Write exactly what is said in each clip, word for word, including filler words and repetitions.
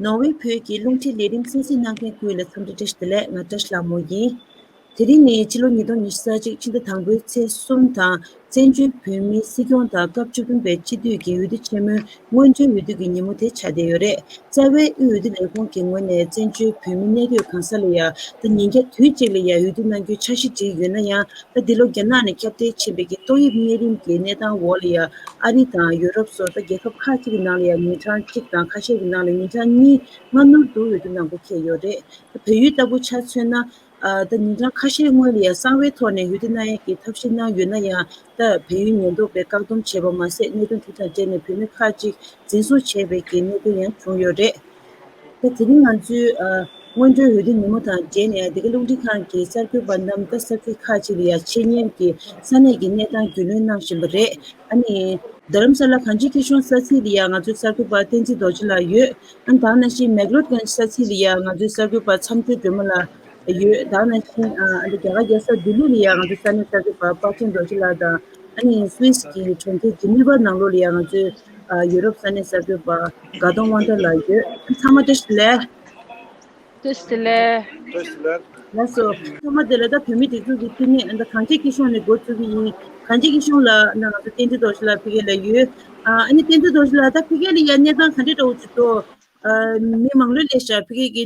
ནོར་ཝེ་བོད་ཀྱི་རླུང་འཕྲིན་ལས་རིམ་གསན་གཟིགས་གནང་མཁན་ཀུན་ལ་འཚམས་འདྲི་བཀྲ་ཤིས་བདེ་ལེགས། ང་བཀྲ་ཤིས་ལྷ་མོ་ཡིན། དེ་རིང་ནི་ཕྱི་ལོ་ཉིས་སྟོང་ཉི་ཤུ་རྩ་གཅིག་ཕྱི་ཟླ་དང་པོའི་ཚེས་གསུམ་དང་། བཙན་བྱོལ་བོད་མིའི་སྲིད་སྐྱོང་དང་སྐབས་བཅུ་བདུན་པའི་སྤྱི་འཐུས་ཀྱི་འོས་བསྡུ་ཆེན་མོའི་སྔོན་འགྲོའི་འོས་བསྡུ་གྱི་ཉིན་མོ་དེ་ཆགས་བསྡད་ཡོད་རེད། རྩ་བའི་དབུས་འོས་བསྡུ་ལས་ཁུངས་ཀྱི་ངོས་ནས་བཙན་བྱོལ་བོད་མི་གནས་སྡོད་གང་ས་ལ་ཡང་ད་ཉིན་རྒྱབ་དུས་གཅིག་ལ་ཡང་འོས་བསྡུ་གནང་རྒྱུའི་འཆར་གཞི་བསྒྲིགས་ཡོད་ན་ཡང་། ད་འདི་ལོ་རྒྱ་ནག་ནས་ཁྱབ་གདལ་ཕྱིན་པའི་གི་ཏོག་དབྱིབས་གཉན་རིམས་ཀྱི་གནས་སྟངས་འོག་ལ་ཡང་ཨ་རི་དང་ཡུ་རོབ་སོགས་ད་རྒྱལ་ཁབ་ཁག་ཅིག་གི་ནང་ལ་ཡང་ཉིན་གྲངས་གཅིག་དང་ཁ་ཤས་ཀྱི་ནང་ལ་ཉིན་གྲངས་གཉིས་སྔ་སྣུར་དུ་འོས་བསྡུ་གནང་སྒོ་ཁེལ་ཡོད་རེད། ད་བལ་ཡུལ་ལྟ་བུ་ཆ་མཚོན་ན། ཨ། ད་ཉིན་གྲངས་ཁ་ཤས་སྔོན་ལ་ཡང་གསང་བའི་ཐོག་ནས་འོས་བསྡུ་གནང་ཡས་ཀྱི་ཐབས་ཤེས་གནང་ཡོད་ན་ཡང་། ད་བལ་ཡུལ་ཉེན་རྟོག་པས་བཀག་སྡོམ་བྱས་པ་མ་ཟད། གནད་དོན་དེ་དང་འབྲེལ་ནས་བོད་མི་ཁག་ཅིག་འཛིན་བཟུང་བྱས་པའི་གི་གནད་དོན་ཡང་བྱུང་ཡོད་རེད། ད་དེ་རིང་ང་ཚོའི་ཨ། སྔོན་འགྲོའི་འོས་བསྡུ་ཉིན་མོ་དང་འབྲེལ་ནས་འདི་ག་རླུང་འཕྲིན་ཁང་གི་གསར་འགོད་པ་རྣམས་ད་ས་ཁུལ་ཁག་ཅིག་ལ་ཡང་ཆེད་གཉེར་གྱིས་ས་གནས་ཀྱི་གནས་སྟངས་རྒྱུས་ལོན་གནང་བཞིན་པ་རེད། ཨ་ནི། རྡ་རམ་ས་ལ་གངས་ཅན་སྐྱིད་གཤོངས་ས་ཚིགས་ལ་ཡང་ང་ཚོའི་གསར་འགོད་པ་བསྟན་འཛིན་རྡོ་རྗེ་ལགས་ཡོད། ཨ་ནི་ད་ག་ནང་བཞིན་མེག་ལོར་གྷན་ཇི་ས་ཚིགས་ལ་ཡང་ང་ཚོའི་གསར་འགོད་པ་མཚམས་སྦྱོར་སྒྲོལ་མ་ལགས་ཡོད། ད་ག་ནང་བཞིན་ཨ། ཨ་ནི་རྒྱ་གར་རྒྱལ་ས་ལྡི་ལི་ལ་ཡང་ང་ཚོའི་ས་གནས་གསར་འགོད་པ་དཔལ་ཆེན་རྡོ་རྗེ་ལགས་དང་། ཨ་ནི་སུད་སི་གི་གྲོང་ཁྱེར་ཇི་ནི་ཝ་ནང་ལོགས་ལ་ཡང་ང་ཚོའི་ཨ། ཡུ་རོབ་ས་གནས་གསར་འགོད་པ་དགའ་གདོང་དབང་ཐར་ལགས་ཡོད། ཚང་མ་བཀྲ་ཤིས་བདེ་ལེགས། བཀྲ་ཤིས་བདེ་ལེགས། བཀྲ་ཤིས་བདེ་ལེགས། ལགས་སོ། ཚང་མ་བདེ་ལེགས། ད་བོད་མིའི་སྒྲིག་འཛུགས་ཀྱི་འཐུས་མི་ད་གངས་ཅན་སྐྱིད་གཤོངས་ནས་འགོ་བཙུགས་ཀྱི་ཡིན། གངས་ཅན་སྐྱིད་གཤོངས་ལ་ན་ང་ཚོ་བསྟན་འཛིན་རྡོ་རྗེ་ལགས་ཕ་གི་ལ་ཡོད། ཨ་ནི་བསྟན་འཛིན་རྡོ་རྗེ་ལགས་ད་ཕ་གི་ལ་ཡ་གནས་སྟངས་ག་འདྲ་འདྲ་བོ་ཅིག་འདུག་ཨ། མི་མང་ལོས་སླེབས་ཤག་ཕ་གི་གི་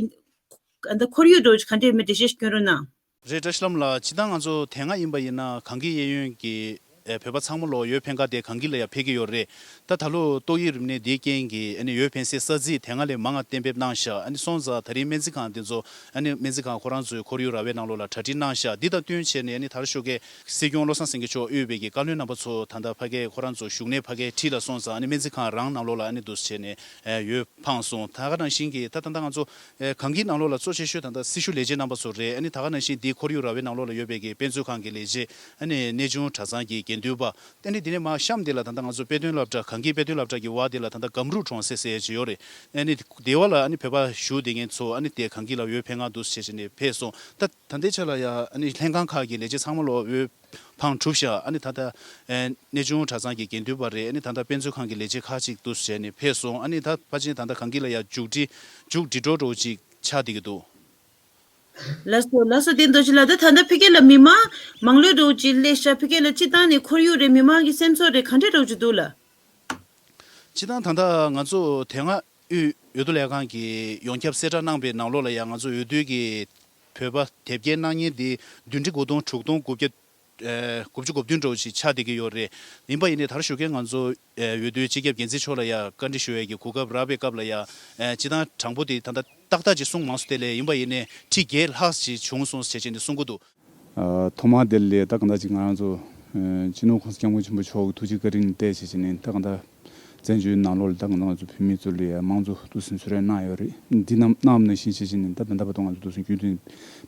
ད་ཁོར་ཡུག་འདྲ་བོ་ཅིག་ག་འདྲ་ཡོད་མེད་འགྲེལ་བཤད་ཞིག་སྐྱོན་རོགས་གནང་། རེད། བཀྲ་ཤིས་ལྷ་མོ་ལགས། སྤྱིར་བཏང་ང་ཚོ་དེ་སྔ་ཡིན་པ་ཡིན་ན་གངས་སྐྱིད་གཡས་གཡོན་གྱི་ཨེ། བོད་པ་ཚང་མ་ལོ་ཡོད་ཕེབས་ཁ་དེ་གངས་སྐྱིད་ལ་ཡང་ཕེབས་ཀྱི་ཡོད་རེད། ད་ད་ལོ་ཏོག་དབྱིབས་རིམས་ནད་འདིའི་རྐྱེན་གྱིས་ཨ་ནི་འོས་འཕེན་སའི་ས་ཚིགས་དེ་སྔ་ལས་མང་ང་གཏན་འབེབས་གནང་ཤག་ཨ་ནི་སོང་ཙང་ད་རིང་སྨན་རྩིས་ཁང་དེ་ཚོ་ཨ་ནི་སྨན་རྩིས་ཁང་ཁོ་རང་ཚོའི་ཁོར་ཡུག་ར་བའི་ནང་ལོགས་ལ་གྲ་སྒྲིག་གནང་ཤག་འདི་དང་བསྟུན་བྱས་ནས་ཨ་ནི་ད་རེས་ཞོགས་ཀས་སྲིད་སྐྱོང་བློ་བཟང་སེང་གེ་མཆོག་དབུས་པའི་གི་བཀའ་བློན་རྣམ་པ་ཚོ་ད་ལྟ་ཕ་གིར་ཁོ་རང་ཚོ་བཞུགས་གནས་ཕ་གིར་ཁྲིད་ལ་སོང་ཙང་ཨ་ནི་སྨན་རྩིས་ཁང་རང་ནང་ལོགས་ལ་ཨ་ནི་འདུག་སེ་བྱས་ནས་ཨ། འོས་འཕངས་སོང་། ད་ག་ནང་བཞིན་གྱི་ད་ད་ལྟ་ང་ཚོ་ཨེ། གངས་སྐྱིད་ནང་ལོགས་ལ་གཙོ་ཆེ་ཤོས་ད་ལྟ་སྲི་ཞུ་ལས་བྱེད་རྣམ་པ་ཚོ་རེད། ཨ་ནི་ད་ག་ནང་བཞིན་འདིའི་ཁོར་ཡུག་ར་བའི་ནང་ལོགས་ལ་ཡོད་པའི་གི་དཔེ་མཛོད་ཁང་གི་ལས་བྱེད། ཨ་ནི་གནས་ཆུང་གྲྭ་ཚང་གི་དགེ་འདུན་པ། ཨ་ནི་འདི་ནས་མར་གཤམ་འདི་ལ་ད་ལྟ་ང་ཚོ་དཔེ་སྟོན་སློབ་གྲྭ། གངས་སྐྱིད་དཔེ་སྟོན་སློབ་གྲྭ་གི་བར་འདི་ལ་ད་ལྟ་སྒམ་རུ་གྲོང་གསེབ་ཟེར་ཡས་ཅིག་ཡོད་རེད། ཨ་ནི་དེ་བ་ལ་ཨ་ནི་བོད་པ་བཞུགས་བསྡད་མཁན་ཚོ་ཨ་ནི་དེ་གངས་སྐྱིད་ལ་འོས་འཕེན་ག་འདུག་སེ་བྱས་ནས་ཕེབས་སོང་། ད་ད་ལྟའི་ཆ་ལ་ཡ་ཨ་ནི་ལྷན་ཁང་ཁག་གི་ལས་བྱེད་ཚང་མ་ལོ་འོས་འཕངས་གྲུབ་ཤག་ཨ་ནི་ད་ལྟ་ཨེ། གནས་ཆུང་གྲྭ་ཚང་གི་དགེ་འདུན་པ་རེད། ཨ་ནི་ད་ལྟ་དཔེ་མཛོད་ཁང་གི་ལས་བྱེད་ཁག་ཅིག་འདུག་བྱས་ནས་ཕེབས་སོང་། ཨ་ནི་ད་ཕལ་ཆེར་ད་ལྟ་གངས་སྐྱིད་ལ་ཡ་མཇུག་སྒྲིལ་མཇུག་སྒྲིལ་འགྲོ་འགྲོ་ཅིག་ཆགས་བསྡད་ཀྱི་འདུག་ལགས་སོ། ལགས་སོ། བསྟན་རྡོ་རྗེ་ལགས། ད་ད་ལྟ་ཕ་གི་ལ་མི་མང་མང་ལོས་འགྲོ་ཅིག་སླེབས་ཤག་ཕ་གི་ལ་སྤྱིར་བཏང་ནས་ཁོར་ཡུག་རེད། མི་མང་གི་སེམས་ཚོར་རེད། ག་འདྲ་འགྲོ་ཅིག་འདུག་ལགས། སྤྱིར་བཏང་ད་ལྟ་ང་ཚོ་དེ་སྔ་དབུས་འོས་བསྡུ་ལས་ཁང་གིས་ཡོངས་ཁྱབ་གསལ་བསྒྲགས་གནང་པའི་ནང་ལོགས་ལ་ཡང་ང་ཚོ་འོས་བསྡུ་གི་བོད་པ་དེབ་སྐྱེལ་གནང་མཁན་དེ་བདུན་ཁྲི་དགུ་སྟོང་དྲུག་སྟོང་དགུ་བརྒྱ་ཨེ། དགུ་བཅུ་གོ་བདུན་འགྲོ་ཞིག་ཆགས་བསྡད་ཀྱི་ཡོད་རེད། ཡིན་པ་ཡིན་ནའི་ད་རེས་ཞོགས་ཀས་ང་ཚོ་ཨེ། འོས་བསྡུའི་སྤྱི་ཁྱབ་འགན་འཛིན་མཆོག་ལ་ཡ་བཀའ་འདྲི་ཞུ་ཡས་ཀྱི་གོ་སྐབས་རག་པའི་སྐབས་ལ་ཡ་ཨེ། སྤྱིར་བཏང་དྲང་པོ་དེ་ད་ལྟ་ཏག་ཏག་ཅིག་གསུངས་མ་སོང་། དེ་ལས་ཡིན་པ་ཡིན་ནའི་ཁྲི་བརྒྱད་ལྷག་ཅིག་བྱུང་སོང་ཟེར་བྱས་ནས་གསུང་གི་འདུག་ཨ། ཐོག་མར་དེ་ལ་ད་གང་ལྟར་ཅིག་ང་རང་ཚོ་ཨེ། སྤྱི་ནོར་༸གོང་ས་༸སྐྱབས་མགོན་ཆེན་པོ་མཆོག་གི་ཐུགས་རྗེ་བཀའ་དྲིན་བརྟེན་བྱས་བྱས་ནས་ད་གང་ལྟར་བཙན་བྱོལ་ནང་ལོགས་ལ་ད་གང་ལྟར་ང་ཚོ་བོད་མི་ཚོ་ལ་ཡ་མང་གཙོ་འདུག་སེ་གསོལ་རས་གནང་ཡོད་རེད། འདི་རྣམས་གནང་བ་ནང་བཞིན་བྱས་བྱས་ནས་ད་ད་ལྟ་བར་དུ་ང་ཚོ་འདུག་སེ་རྒྱུན་དུ་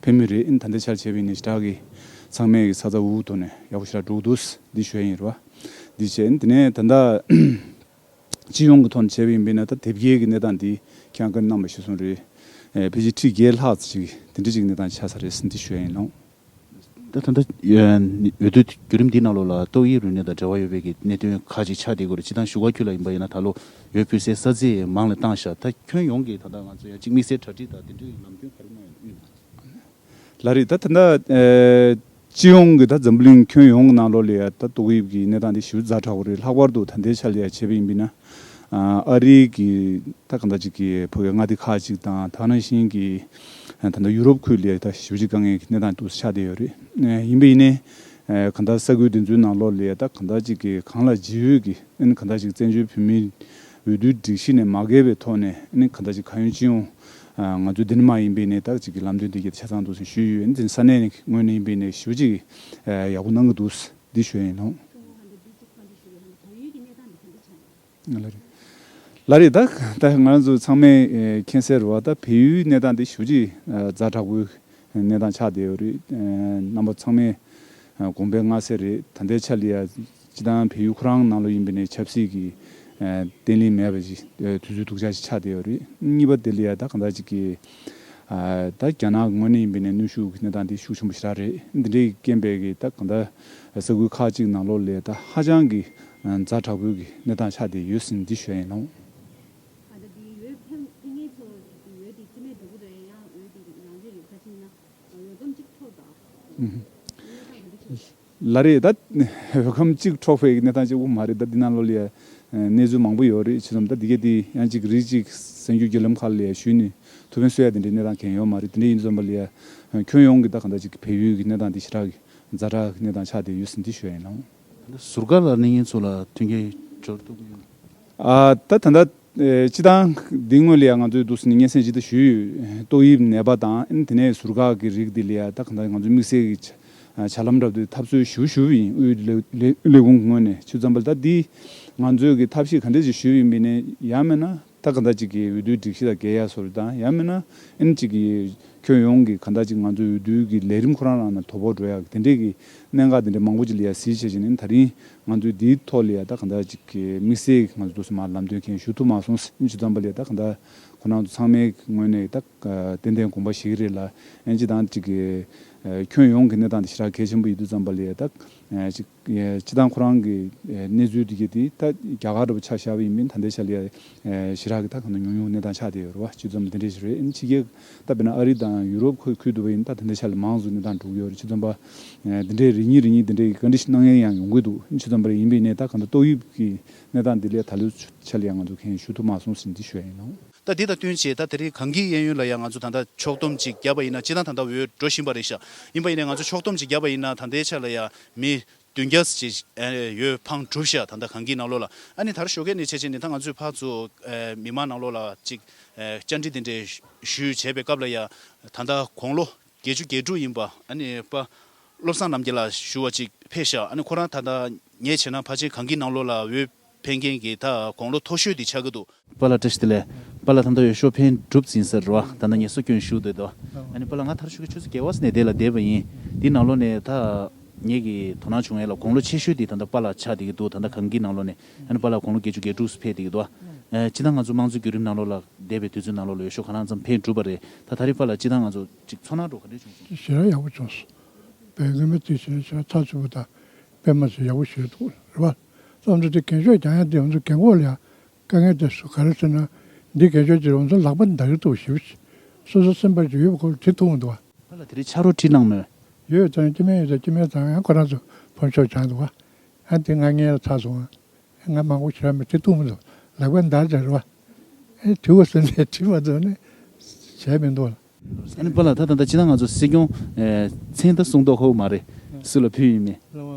ཕེབས་མུས་རེད། ད་ལྟའི་ཆར་བྱས་པ་ཡིན་ནའི་ཞེ་དྲག་གི་ཚང་མས་ཀྱི་ས་ཚ་འུ་ཐོག་ནས་ཡག་པོ་ཞེ་དྲག་འགྲོ་གི་འདུག་འདི་ཞུ་ཡ་ཡིན་རེད་བ། འདི་བྱས་དེ་ནས་ད་ལྟ་སྤྱི་ཡོངས་ཀྱི་ཐོག་ནས་བྱས་པ་ཡིན་པས་ན་ད་དེབ་སྐྱེལ་གྱི་གནས་སྟངས་འདི་ཁྱེད་རང་བཀའ་གནང་བ་ཞིག་སོང་རེད། ཨེ། ཕལ་ཆེར་ཁྲི་བརྒྱད་ལྷག་ཙམ་ཅིག་དེ་འདྲ་ཅིག་གནས་སྟངས་ཆགས་ས་རེད་ཟེར་འདི་ཞུ་ཡ་ཡིན་ལགས། ད་ད་ལྟ་འོས་བསྡུ་བརྒྱུད་རིམ་འདིའི་ནང་ལོགས་ལ་ཏོག་དབྱིབས་རིམས་ནད་དང་འབྲེལ་བ་ཡོད་པའི་གི་གནད་དོན་ཁག་ཅིག་ཆགས་བསྡད་ཡོད་རེད། སྤྱིར་བཏང་བཞུགས་སྒར་ཁུལ་ལ་ཡིན་པ་ཡིན་ན་ད་ལོ་འོས་ཕུལ་སའི་ས་ཚིགས་མང་ལས་བཏང་ཤག་ད་ཁྱོན་ཡོངས་ཀྱི་ད་ལྟ་ང་ཚོ་ཡང་གཅིག་དམིགས་བསལ་གྲ་སྒྲིག་དང་དེ་འདྲའི་ལམ་སྟོན་ག་རེ་གནང་ཡོད་ན། ལགས་རེད། ད་ད་ལྟ་ཨེ། སྤྱི་ཡོངས་ཀྱི་ད་འཛམ་བུ་གླིང་ཁྱོན་ཡོངས་ཀྱི་ནང་ལོགས་ལ་ཡ་ད་ཏོག་དབྱིབས་ཀྱི་གནས་སྟངས་འདི་ཞེ་པོ་ཛ་དྲག་པོ་རེད། ལྷག་པར་དུ་ད་ལྟའི་ཆ་ལ་ཡ་བྱས་པ་ཡིན་པ་ཡིན་ན། ཨ་རིའི་གི་ད་གང་ལྟར་ཅིག་གི་བོད་ཀྱི་མངའ་སྡེ་ཁག་ཅིག་དང་ད་ག་ནང་བཞིན་གྱི་ད་ལྟ་ཡུ་རོབ་ཁུལ་ལ་ད་ཞེ་པོ་ཅིག་དཀའ་ངལ་གྱི་གནས་སྟངས་འདུག་སེ་ཆགས་བསྡད་ཡོད་རེད། ཡིན་པ་ཡིན་ནའི་གང་ལྟར་ས་ཁུལ་འདི་ཚོའི་ནང་ལོགས་ལ་ད་གང་ལྟར་ཅིག་གི་གང་ལ་ཇི་འོས་ཀྱི་ཨ་ནི་གང་ལྟར་ཅིག་བཙན་བྱོལ་བོད་མིའི་འོས་བསྡུའི་སྒྲིག་གཞི་ནས་མ་འགལ་བའི་ཐོག་ནས་ཨ་ནི་གང་ལྟར་ཅིག་ཁ་ཡོང་ཅི་ཡོང་ང་ཚོའི་འདི་ནས་མ་ཡིན་པ་ཡིན་ནའི་ད་ཅིག་གི་ལམ་སྟོན་འདི་གྱི་ཆ་ཚང་འདུག་སེ་ཞུས་ཡོད། ཨ་ནི་ས་གནས་ནས་ངོས་ནས་ཡིན་པ་ཡིན་ནའི་ཞེ་པོ་ཅིག་ཡག་པོ་གནང་གི་འདུག་འདི་ཞུ་ཡ་ཡིན་ལགས། ལགས་རེད། ལགས་རེད། ད་ད་ང་རང་ཚོ་ཚང་མས་ཨེ་མཁྱེན་གསལ་རེད་བ། ད་བལ་ཡུལ་གནས་སྟངས་འདི་ཞེ་པོ་ཅིག་ཨ་ཛ་དྲག་པོའི་གནས་སྟངས་ཆགས་བསྡད་ཡོད་རེད། ཨེ་རྣམ་པ་ཚང་མས་ཨ་དགོངས་པ་མངའ་གསལ་རེད། ད་ལྟའི་ཆ་ལ་ཡ་སྤྱིར་བཏང་བལ་ཡུལ་ཁོ་རང་ནང་ལོགས་ཡིན་པ་ཡིན་ནའི་ཆབ་སྲིད་ཀྱི་ཨ་བརྟན་ལྷིང་མེད་པ་ཞིག་ཨ་དུས་ཚོད་སྡུག་ཅག་ཞིག་ཆགས་བསྡད་ཡོད་རེད། གཉིས་པ་དེ་ལ་ཡ་ད་གང་ལྟར་ཅིག་གི་ཨ་ད་རྒྱ་ནག་གི་ངོས་ནས་ཡིན་པ་ཡིན་ནའི་གནོན་ཤུགས་ཀྱི་གནས་སྟངས་འདི་ཤུགས་ཆེན་པོ་ཞེ་དྲག་རེད། འདི་འདྲའི་རྐྱེན་པས་ཀྱི་ད་གང་ལྟར་ས་ཁུལ་ཁག་ཅིག་ནང་ལོགས་ལ་ད་ཧ་ཅང་གི་ཛ་དྲག་པོའི་གི་གནས་སྟངས་ཆགས་བསྡད་ཡོད་ཟེར་ནས་འདི་ཞུ་ཡ་ཡིན་ལགས། ཨ་ད་འདི་འོས་འཕེན་འཕེན་མཁན་ཚོ་ ལ་རེད་ད། འོས་འཁམས་གཅིག་འཕྲོག་པའི་གནས་སྟངས་གཅིག་པུ་མ་རེད་ད། འདི་ནང་ལོགས་ལ་ཡ་གནས་ཚུལ་མང་པོ་ཡོད་རེད། བྱས་ཙང་ད་འདི་གས་འདི་ཡང་གཅིག་རིགས་གཅིག་གསར་འགྱུར་བརྒྱུད་ལམ་ཁག་ལ་ཡ་ཞུས་ནས་ཐུགས་ཕན་གསོས་ཡ་དེ་འདྲའི་གནས་སྟངས་གང་ཡོད་མ་རེད། དེ་འདྲ་ཡིན་ཙམ་པ་ལ་ཡ་ཁྱོན་ཡོངས་ཀྱི་ད་གང་ལྟར་གཅིག་བལ་ཡུལ་གྱི་གནས་སྟངས་འདི་ཞེ་དྲག་གི་ཛ་དྲག་གི་གནས་སྟངས་ཆགས་བསྡད་ཡོད་ཟེར་འདི་ཞུ་ཡ་ཡིན་ལགས། ཟུར་བཀའ་ལ་གནས་མཁན་ཚོ་ལ་མཐུན་རྐྱེན་སྦྱོར་ཐུབ་ཀྱི་ཡོད། ཨ་ད་ད་ལྟ་ཨེ་སྤྱི་བཏང་འདི་སྔོན་ལ་ཡང་ང་ཚོའི་འདུག་སེ་ནས་སྙན་སེང་ཇི་ལྟར་ཞུས་ཡོད། ཏོག་དབྱིབས་ནད་པ་དང་ཨ་ནི་དེ་ནས་ཟུར་བཀག་གི་རིགས་འདི་ལ་ཡ་ད་གང་ལྟར་ང་ཚོའི་དམིགས་བསལ་གྱི་བྱ་བྱ་ལམ་འདྲ་པོ་འདི་ཐབས་འཚོལ་ཞུ་ཞུ་བ་ཡིན། དབུས་ལས་ལས་ལས་ཁུངས་ངོས་ནས་ཆུ་ཚང་པ་ལ་ད་འདི་ང་ཚོའི་གི་ཐབས་ཤེས་ག་འདྲ་ཞིག་ཞུས་ཡིན་པ་ནས་ཡང་མིན་ན་ད་གང་ལྟར་ཅིག་གི་འོས་བསྡུའི་སྒྲིག་གཞི་དང་འགལ་ཡ་བཟོ་འདྲ་དང་ཡང་མིན་ན་ཨ་ནི་ཅིག་གི་ཁྱོན་ཡོངས་ཀྱི་གང་ལྟར་ཅིག་ང་ཚོའི་འོས་བསྡུའི་གི་ལས་རིམ་ཁོ་རང་རང་ནས་དོ་ཕོག་འགྲོ་ཡག་དེ་འདྲས་ཀྱི་གནད་འགག་དེ་འདྲས་མང་པོ་ཅིག་ལ་ཡ་གཟིགས་བྱས་བྱས་ནས་ད་རིང་ང་ཚོའི་འདིའི་ཐོག་ལ་ཡ་ད་གང་ལྟར་ཅིག་གི་དམིགས་བསལ་གྱི་ང་ཚོ་འདུག་སེ་མར་ལམ་སྟོན་མཁན་ཞུ་ཐུབ་མ་སོང་། ཨིན་ཅི་ཙམ་པ་ལ་ཡ་ད་གང་ལྟར་ཁོ་རང་ཚོ་ཚང་མའི་ངོས་ནས་ད་ཏན་ཏན་དགོངས་པ་བཞེས་ཀྱི་རེད་ལ། ཨིན་ཅི་དང་ཅིག་གི་ཁྱོན་ཡོངས་ཀྱི་གནས་སྟངས་དེ་ཞེ་དྲག་གལ་ཆེན་པོ་ཡིན་དུས་ཙམ་པ་ལ་ཡ་ད་ཅིག་སྤྱི་བཏང་ཁོ་རང་གི་གནས་ཚུལ་འདི་ག་དེ་ད་རྒྱ་གར་འདྲ་པོ་ཆ་བཞག་པ་ཡིན་མིན་ད་ལྟའི་ཆ་ལ་ཡ་ཞེ་དྲག་གི་ད་གང་ལྟར་ཉུང་ཉུང་གནས་སྟངས་ཆགས་བསྡད་ཡོད་རེད་བ། སྤྱི་ཙམ་འདི་འདྲས་ཞིག་རེད། ཨིན་ཕྱི་རྒྱལ་ད་དཔེར་ན་ཨ་རི་དང་ཡུ་རོབ་ཁུལ་ཁུལ་དུ་བ་ཡིན་ད་དེ་འདྲའི་ཆ་ལ་མང་ཙམ་གནས་སྟངས་འགྲོ་གི་ཡོད་རེད། སྤྱི་ཙམ་པ་འདི་འདྲའི་རེ་གཉིས་རེ་གཉིས་འདི་འདྲའི་བཀའ་འདྲི་ཞིག་གནང་མཁན་ཡང་ཡོང་གི་འདུག་སྤྱི་ཙམ་པ་ཡིན་པའི་ནས་ད་གང་ལྟར་ཏོག་དབྱིབས་ཀྱི་གནས་སྟངས་འདི་ལས་ད་ལོའི་ཆ་ལ་ཡང་ང་ཚོ་མཁྱེན་ཞུ་ཐུབ་མ་སོང་ཟིན་འདི་ཞུ་ཡ་ཡིན་ནོ། ད་འདི་དང་བསྟུན་བྱས་ད་དེ་རིང་གངས་སྐྱིད་གཡས་གཡོན་ལ་ཡང་ང་ཚོ་ད་ལྟ་ཕྱོགས་བསྡོམས་ཅིག་བརྒྱབ་པ་ཡིན་ན་སྤྱི་བཏང་ད་ལྟ་འོས་འགྲོ་བཞིན་པ་རེད་ཤག་ཡིན་པ་ཡིན་ནའི་ང་ཚོ་ཕྱོགས་བསྡོམས་ཅིག་བརྒྱབ་པ་ཡིན་ན་ད་ལྟའི་ཆ་ལ་ཡང་མི་བདུན་བརྒྱ་ཅིག་ཨ་འོས་འཕངས་གྲུབ་ཤག་ད་ལྟ་གངས་སྐྱིད་ནང་ལོགས་ལ། ཨ་ནི་ད་རེས་ཞོགས་ཀས་ནས་བྱས་བྱས་ནས་ད་ང་ཚོས་ཕར་ཚུར་ཨ་མི་མང་ནང་ལོགས་ལ་ཅིག་ཨ་བཅར་འདྲི་དེ་འདྲས་ཞུས་བྱས་པའི་སྐབས་ལ་ཡང་ད་ལྟ་དགུང་ལོ་བརྒྱད་ཅུ་གྱ་དྲུག་ཡིན་པ་ཨ་ནི་པ་བློ་བཟང་རྣམ་རྒྱལ་ལགས་ཞུ་བ་ཅིག་ཕེབས་ཤག་ཨ་ནི་ཁོ་རང་ད་ལྟ་ངས་བྱས་ན་ཕལ་ཆེར་གངས་སྐྱིད་ནང་ལོགས་ལ་འོས་འཕེན་མཁན་གྱི་ད་དགུང་ལོ་མཐོ་ཤོས་དེ་ཆགས་ཀྱི་འདུག་པཱ་ལགས་བཀྲ་ཤིས་བདེ་ལེགས། པཱ་ལགས་ད་ལྟ་འོས་ཤོག་འཕེན་གྲུབ་ཟིན་ས་རེད་བ། ད་ལྟ་ངས་སྲོག་སྐྱོན་ཞུ་བསྡད་དོ། ཨ་ནི་པཱ་ལགས་ང་མཐར་ཞུ་གི་ཆུ་ཚོད་བརྒྱད་པ་ནས་དེ་ལ་བསྡད་པ་ཡིན། འདི་ནང་ལོགས་ནས་ད་ངེད་ཀྱི་དོ་སྣང་བྱུང་ཡས་ལ་དགུང་ལོ་ཆེ་ཤོས་དེ་ད་ལྟ་པཱ་ལགས་ཆགས་བསྡད་ཀྱི་འདུག་ད་ལྟ་གངས་སྐྱིད་ནང་ལོགས་ནས་ཨ་ནི་པཱ་ལགས་དགུང་ལོ་བརྒྱད་ཅུ་གྱ་དྲུག་ཕེབས་བསྡད་ཀྱི་འདུག་ཨ་སྤྱི་བཏང་ང་ཚོ་དམངས་གཙོའི་བརྒྱུད་རིམ་ནང་ལོགས་ལ་འདས་པའི་དུས་ཚོད་ནང་ལོགས་ལ་འོས་ཤོག་ག་ལང་ཙམ་འཕེན་གྲུབ་པ་རེད། ད་ད་རེས་པཱ་ལགས་སྤྱི་བཏང་ང་ཚོ་ཅིག་ཚོར་སྣང་འདྲ་བོ་ག་འདྲས་བྱུང་སོང་། ཞེ་དྲག་ཡག་པོ་བྱུང་སོང་། བོད་སྔོན་མ་དེ་ཞེ་དྲག་ཚགས་ཚུད་པོ་དང་དཔེ་མ་སྲིད་ཡག་པོ་ཞིག་རེད་འདུག་རེད་བ། བསམ་ཚུལ་དེ་རྒན་ཤོས་ཀྱང་ཡང་དེ་ང་ཚོ་རྒན་གོག་ལ་ཡང་དཀའ་ངལ་དེ་སུ་ག་རེ་ཟེར་ན། འདི་རྒན་ཤོས་ཀྱི་ང་ཚོ་ལག་པ་འདར་གྱི་འདུག་ཞེ་པོ་ཅིག་སོ་སོ་སེམས་པ་ཅིག་ཡོད་པ་ཁོ་ལ་དྲི་ཐུབ་མི་འདུག་བ། ད་ལ་དེ་རིང་ཕྱག་རོགས་ཁྲིད་གནང་མོད། ཡོད་ཡོད་ད་རིང་སྐྱེ་དམན་ཡོད་ད་སྐྱེ་དམན་ཚང་ཡང་ཁོ་རང་ཚོ་ཕོན་ཆོག་སྦྱངས་འདུག་བ། ཡང་དེ་ང་ངའི་ལ་ཚར་སོང་བ། ང་མང་པོ་ཞེ་དྲག་མི་དྲི་ཐུབ་མི་འདུག་ལག་པ་འདར་བྱས་རེད་བ། ཨེ་དྲི་བ་ཟེར་ནས་དྲི་མ་ཐུབ་ནས་བྱས་མི་འདུག་ལ། ཨ་ནི་པཱ་ལགས་ད་ད་ལྟ་སྤྱི་བཏང་ང་ཚོ་སྲིད་སྐྱོང་ཨེ་མཚན་ད་གསུང་མདོག་ཁ་པོ་མ་རེད། སུ་ལ་ཕུལ་ཡིན་མིན།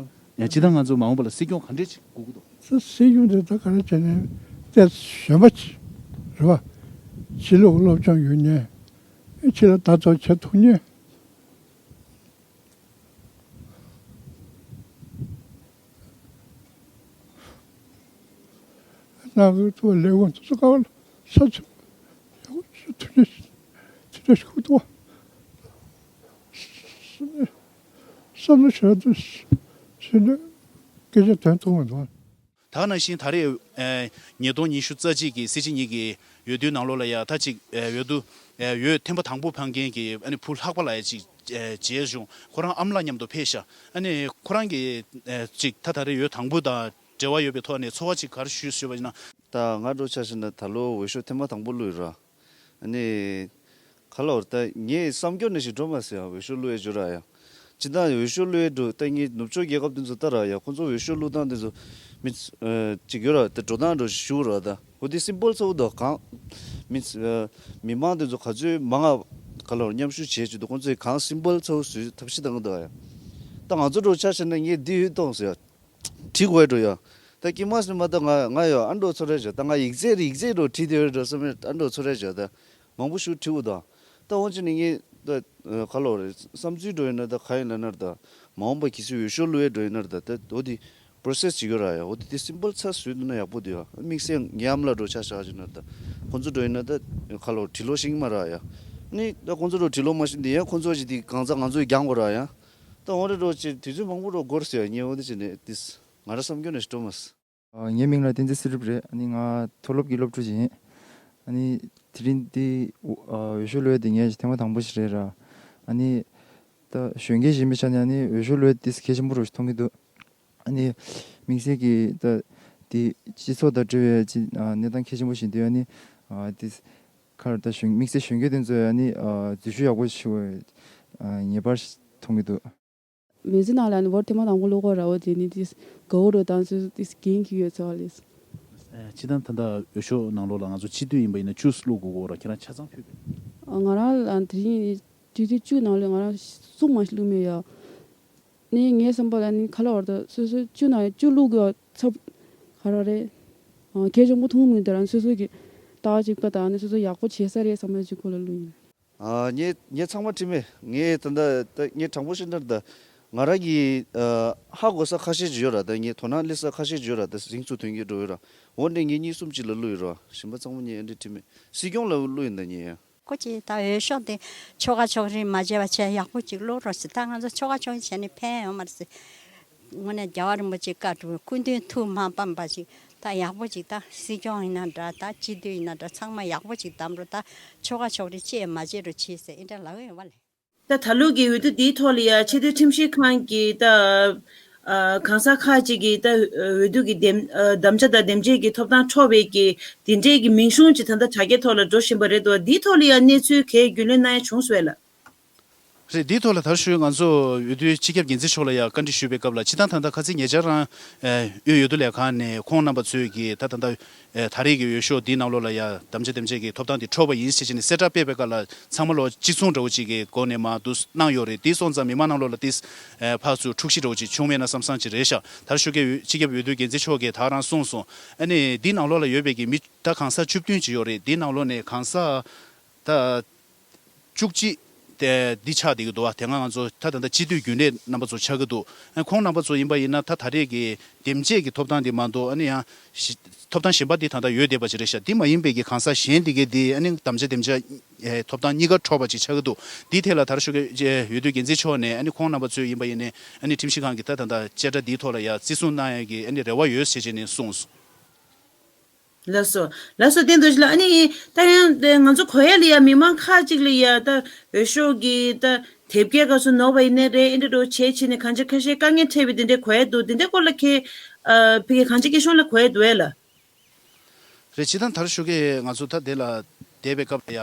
ཡང་སྤྱི་བཏང་ང་ཚོ་མ་འོངས་པ་ལ་སྲིད་སྐྱོང་ག་འདྲས་ཅིག་དགོས་ཀྱི་འདུག་ས་སྲིད་སྐྱོང་དེ་ད་ག་རེ་བྱས་ནས་ཏོག་ཙམ་གཞོན་པ་ཅིག་རེད་བ། ཕྱི་ལོགས་སློབ་སྦྱོང་ཡོད་མཁན། ཕྱི་ལ་ལྟ་རྟོག་བྱེད་ཐུབ་མཁན། གནང་གི་ཐུབ་པ་ལས་ཁུངས་སོ་སོ་ག་བ་ལ་ས་ཚུགས་ཡག་པོ་ཞིག་ཐུབ་ཀྱི་དེ་འདྲ་ཞིག་ཐུབ་བསམ་བློ་ཞིག་ཞིག་ནས་སྐད་ཆ་དོན་ཐུབ་མི་འདུག་ད་ག་ནང་བཞིན་ད་རེས་ཨེ་ཉིས་སྟོང་ཉི་ཤུ་རྩ་གཅིག་གི་སྲིད་སྤྱི་གཉིས་ཀྱི་འོས་བསྡུའི་ནང་ལོགས་ལ་ཡ་ད་ཅིག་ཨེ་འོས་བསྡུ་ཨེ་འོས་ཐེངས་མ་དང་པོ་འཕངས་མཁན་གྱི་ཨ་ནི་བུ་ལྷག་པ་ལགས་ཡ་ཅིག་ཨེ་མཇལ་བྱུང་། ཁོ་རང་ཨ་མ་ལགས་མཉམ་དུ་ཕེབས་ཤག་ཨ་ནི་ཁོ་རང་གིས་ཨེ་ཅིག་ད་ད་རེས་འོས་དང་པོ་དང་འབྲེལ་བ་ཡོད་པའི་ཐོག་ནས་ཚོར་བ་ཅིག་ག་རེ་ཞུས་ཞུས་པ་ཡིན་ན། ད་ང་འདྲ་ཆ་བཞག་ན་ད་ལོ་འོས་ཤོག་ཐེངས་མ་དང་པོ་བླུགས་ཡོད་ར། ཨ་ནི། ག་ལ་བར་ད་ངས་བསམ་སྐྱོ་ནས་ཞིག་འགྲོ་མ་ཟེར་ཡ་འོས་ཤོག་བླུགས་ཡས་འཇོག་ར་ཡ། ཅི་ད་འོས་ཤོག་བླུགས་ཡས་འགྲོ་ད་ངས་ནུབ་ཕྱོགས་རྒྱལ་ཁབ་དེ་ཚོ་ལྟ་ར་ཡ་ཁོང་ཚོ་འོས་ཤོག་བླུགས་སྟངས་དེ་ཚོ་མི་ཅིག་ཡོད་ར་དེ་འགྲོ་སྟངས་འགྲོ་ཞུ་ར་ད་འོ་དེ་སིམ་པལ་ཚ་བོ་ད་གང་མི་མི་མང་དེ་ཚོ་ག་ཚོད་མང་ང་ག་ལ་བར་མཉམ་ཞུགས་བྱས་ཅི་འདུག་ཁོང་ཚོས་གང་སིམ་པལ་ཚ་བོ་བཟོས་ཐབས་ཤེས་གཏང་གི་འདུག་ཡ། ད་ང་ཚོ་འགྲོ་ཆ་བཞག་ན་ངས་འདི་ཡོད་གཏོང་ཟེར་ཡ། བྲིས་དགོས་འགྲོ་ཡ། ད་ཀྱི་མ་སི་མ་ད་ང་ང་ཡ་ཨ་འགྲོ་ཚོ་རེ་བྱ་ད་ང་ཡིག་ཚད་རེ་ཡིག་ཚད་འགྲོ་བྲིས་དེ་རེ་འགྲོ་བསམ་མེད་ཨ་འགྲོ་ཚོ་རེ་བྱ་ད་མང་པོ་ཞིག་བྲིས་འུ་ད། ད་འོང་ཅི་ནི་ངས་ད་ག་ལོ་རེ་བསམ་ཚུལ་འགྲོ་ཡིན་ན་ད་ག་ཡིན་ལ་ནར་ད་མ་འོངས་པ་གི་སི་འོས་ཤོག་བླུགས་ཡས་འགྲོ་ཡིན་ནར་ད་ད་འོ་དེ་པོ་རོ་སེས་ཅིག་ཡོད་ར་ཡ། འོ་དེ་དེ་སིམ་པལ་ཚ་བཟོས་འདུག་ན་ཡག་པོ་འདུག་ཡ། དམིགས་བསལ་ངའི་ཨ་མ་ལགས་འགྲོ་ཆ་བཞག་ཅིག་ནར་ད་ཁོང་ཚོ་འགྲོ་ཡིན་ན་ད་ག་ལོ་བྲིས་ལོ་ཤེས་ཀྱི་མ་ར་ཡ། ནི་ད་ཁོང་ཚོ་འགྲོ་བྲིས་ལོ་མ་ཤེས་འདི་ཡང་ཁོང་ཚོ་ཅིག་དེ་གང་ཚ་ང་ཚོས་རྒྱང་གོ་ར་ཡ། ད་འོ་རེ་འགྲོ་ཅི་དུས་ཚོད་མང་པོ་འགྲོ་འགོར་ཟེར་ཡ་ངས་འོ་དེ་ཅི་ནས་དེ་ང་ར་བསམ་སྐྱོ་ནས་སྤྲོ་མ་སི། ཨ། ངའི་མིང་ལ་བསྟན་འཛིན་བསིལ་གྲིབ་རེད། ཨ་ནི་ང་མཐོ་སློབ་ཀྱི་སློབ་ཕྲུག་ཅིག་ཡིན། ཨ་ནི་དེ་རིང་འདི་འོས་ཤོག་བླུགས་ཡས་དེ་ངས་ཐེངས་མ་དང་པོ་ཞིག་རེད་ར། ཨ་ནི་ད་གཞོན་སྐྱེས་ཞིག་ཡིན་པའི་ཆ་ནས་ཨ་ནི་འོས་ཤོག་བླུགས་ཡས་དེ་གལ་ཆེན་པོ་རུ་ཞིག་མཐོང་གི་འདུག་ཨ་ནི་དམིགས་བསལ་གྱི་ད་དེ་སྤྱི་ཚོགས་དང་འབྲེལ་བའི་ཅི་ཨ་གནས་སྟངས་གལ་ཆེན་པོ་ཞིག་འདུག་ཨ་ནི་ཨ་དེ་ཁར་ད་གཞོན་དམིགས་བསལ་གཞོན་སྐྱེས་དེ་ཚོས་ཨ་ནི་ཨ་འཛུལ་ཞུགས་ཡག་པོ་ཞིག་ཨ་ངེས་པར་མཐོང་གི་འདུག་མི་ཚེ་ནང་ལ་ནི་བོར་ཐེངས་མ་དང་པོ་བླུག་གོ་ར་བོ་དེ་ནི་དེ་དགའ་བོ་རོ་དང་སོ་སོ་དེ་འགན་འཁྱེར་ཡོད་ཚོད་ལས། ཨེ། སྤྱིར་བཏང་ད་ལྟ་འོས་ཤོག་ནང་ལོགས་ལ་ང་ཚོ་སྤྱི་འཐུས་ཡིན་པ་ཡིན་ན་བཅུ་བླུག་དགོས་གོ་ར། ཁྱེད་རང་ཆ་ཚང་ཕུད་པས། ང་རང་ལ་དེ་རིང་སྤྱི་འཐུས་བཅུ་ནང་ལས་ང་རང་གསུམ་མ་ཞིག་བླུག་མེད་ཡ། ནི་ངའི་བསམ་པ་ལ་ནི་ཁ་ལ་བར་དུ་སོ་སོ་བཅུ་ནང་བཅུ་བླུག་དགོས་ཚབ་ག་ར་རེད། གལ་ཆེན་པོ་མཐོང་མི་འདུག་རང་སོ་སོ་གི་ལྟ་བ་གཅིག་པ་དང་ནི་སོ་སོ་ཡག་པོ་བྱེད་ས་རེད་བསམ་པ་གཅིག་ཁོ་ལ་བླུག་ཡིན། ཨ། ངས་ངས་ཚང་མ་དྲི་མེད། ངས་ད་ལྟ་ད་ངས་དྲང་པོ་བཤད་ན་ད་ང་རང་གི་ཨ་ཧ་གོ་ས་ཁ་ཤས་ཅིག་ཡོད་ར། ད་ངས་དོ་སྣང་སླེབས་ས་ཁ་ཤས་ཅིག་ཡོད་ར། ད་རིང་ཚུགས་ཐོན་གྱི་འགྲོ་ཡོད་ར། འོ་འདྲས་ངས་གཉིས་གསུམ་ཅིག་ལ་བླུག་ཡོད་ར། གཞན་པ་ཚང་མ་ངས་ཨ་འདྲས་དྲི་མེད། སྲིད་སྐྱོང་ལ་བླུག་ཡིན་ད་ངས་ཡ། ཁོ་ཅིག་ད་འོས་ཤོག་དེ་ཆོལ་ཁ་ཕྱོགས་རིས་མ་བྱས་པ་བྱས་ཡག་པོ་ཅིག་བླུག་རོགས་ཟེར། ད་ང་ཚོ་ཆོལ་ཁ་ཕྱོགས་རིས་བྱས་ནས་ཕན་ཡོད་མ་རེད་ཟེར། དངོས་གནས་རྒྱལ་བ་རིན་པོ་ཆེ་བཀའ་སྒྲུབ་སྐུ་མདུན་ཐུགས་མ་ཕམ་པ་ཞིག་ད་ཡག་པོ་ཅིག་ད་སྲིད་སྐྱོང་ཡིན་ན་འདྲ། ད་སྤྱི་འཐུས་ཡིན་ན་འདྲ། ཚང་མ་ཡག་པོ་ཅིག་བདམས་རོགས། ད་ཆོལ་ཁ་ཕྱོགས་རིས་བཅད་མ་བཅད་རོགས་བྱེད་ཟེར་ཨེ་འདྲ་ལབ་ཡོད་པ་ལས། ད་ད་ལོ་གི་འོས་བསྡུ་འདིའི་ཐོག་ལ་ཡ་ཆེས་མཐོའི་ཁྲིམས་ཞིབ་ཁང་གི་ད་ཨ་གང་ཟག་ཁག་ཅིག་གིས་ད་འོས་བསྡུ་གི་འདེམས་ཨ་དམ་བཅའ་དང་འདེམས་བྱེད་ཀྱི་ཐོབ་ཐང་འཕྲོག་པའི་གི་དེ་འདྲའི་གི་མིང་གཞུང་ཅིག་ད་ལྟ་དྲ་རྒྱའི་ཐོག་ལ་འགྲོ་བཞིན་པ་རེད་འདུག་འདིའི་ཐོག་ལ་ཡ་གནས་ཚུལ་གས་རྒྱུས་ལོན་གནང་ཡ་བྱུང་སོང་བས་ལ། རེད། འདིའི་ཐོག་ལ་ད་ཞུ་ང་ཚོ་འོས་བསྡུའི་སྤྱི་ཁྱབ་འགན་འཛིན་མཆོག་ལ་ཡང་བཀའ་འདྲི་ཞུས་པའི་སྐབས་ལ། སྤྱིར་བཏང་ད་ལྟ་ཁ་སང་ཉེ་ཆར་རང་ཨ་དབུས་འོས་བསྡུ་ལས་ཁང་ནས་ཁོང་རྣམ་པ་ཚོས་ཀྱི་ད་ད་ལྟ་ཨ་ད་རེས་ཀྱི་འོས་ཤོག་འདིའི་ནང་ལོགས་ལ་ཡང་དམ་བཅའ་དེམ་ཅན་གྱི་ཐོབ་ཐང་དེ་འཕྲོག་པ་ཡིན་ཟེར་བྱས་ནས་གསལ་བསྒྲགས་སྤེལ་བའི་སྐབས་ལ་ཚང་མ་ལོ་གཅིག་མཚུངས་འདྲ་བོ་ཅིག་གི་སྒོ་ནས་མར་འདུག་གནང་ཡོད་རེད། དེ་སོང་ཙང་མི་མང་ནང་ལོགས་ལ་དེ་ཨ་ཕར་ཚུར་འཁྲུག་གཞི་འདྲ་བོ་ཅིག་བྱུང་མེད་ན་བསམ་བསམ་ཅིག་རེད་ཤག་ད་ཞུ་གི་སྤྱི་ཁྱབ་འོས་བསྡུ་འགན་འཛིན་མཆོག་གིས་ད་རང་གསུངས་སོང་། ཨ་ནི་འདིའི་ནང་ལོགས་ལ་ཡོད་པའི་གི་མི་ད་གང་ཟག་བཅུ་བདུན་ཅིག་ཡོད་རེད། འདིའི་ནང་ལོགས་ནས་གང་ཟག་ད་བཅུ་གཅིག་དེ་འདི་ཆགས་བསྡད་ཀྱི་འདུག་བ། དེ་སྔ་ང་ཚོ་ད་ད་ལྟ་སྤྱི་འཐུས་རྒྱུན་ལས་རྣམ་པ་ཚོ་ཆགས་ཀྱི་འདུག་ཨ་ཁོང་རྣམ་པ་ཚོ་ཡིན་པ་ཡིན་ན་ད་ད་རེས་ཀྱི་འདེམས་བྱེད་ཀྱི་ཐོབ་ཐང་དེ་མ་གཏོགས། ཨ་ནི་ཡང་ཞི་ཐོབ་ཐང་གཞན་པ་འདི་ད་ལྟ་ཡོད་བསྡད་པ་ཅིག་རེད་ཤག་འདི་མ་ཡིན་པའི་གི་གང་ཟག་གཞན་འདི་གའི་འདི་ཨ་ནི་དམ་བཅའ་འདེམས་བྱ་ཨེ་ཐོབ་ཐང་གཉིས་ཀ་འཕྲོག་པ་ཅིག་ཆགས་ཀྱི་འདུག་འདི་ཐད་ལ་ད་རེས་ཞུ་གི་འོས་བསྡུ་འགན་འཛིན་མཆོག་ནས་ཨ་ནི་ཁོང་རྣམ་པ་ཚོས་ཡིན་པ་ཡིན་ནའི་ཨ་ནི་ཁྲིམས་ཞིབ་ཁང་གི་ད་ད་ད་བཅད་ཁྲ་འདིའི་ཐོག་ལ་ཡ་བརྩི་སྲུང་གནང་ཡ་གི་ཨ་ནི་རེ་བ་ཡོད་ཟེར་བྱས་ནས་གསུངས་སོང་། ལགས་སོ། ལགས་སོ། བསྟན་རྡོ་རྗེ་ལགས། ཨ་ནི་ད་ཡང་དེ་ང་ཚོ་གོ་ཡ་ལ་ཡ་མི་མང་ཁག་ཅིག་ལ་ཡ་ད་འོས་ཤོག་གི་ད་དེབ་སྐྱེལ་སྐབས་སུ་ནོར་བ་ཡིན་ནའི་རེད། ཨེ་འདྲ་འགྲོ་བྱས་བྱས་ནས་གང་ཅི་ཁ་ཤས་དཀའ་ངལ་འཕྲད་པའི་དེ་འདྲའི་གོ་ཡ་འདུག་དེ་འདྲའི་སྐོར་ལ་ཁྱེད་ཨ་ཕ་གི་གང་ཅི་སྐད་གཞུང་ལ་གོ་ཡ་འདུག་ཨེ་ལ། རེད། སྤྱིར་བཏང་ད་རེས་ཞུ་གི་ང་ཚོ་ད་དེ་ལ་བསྡད་པའི་སྐབས་ལ་ཡ་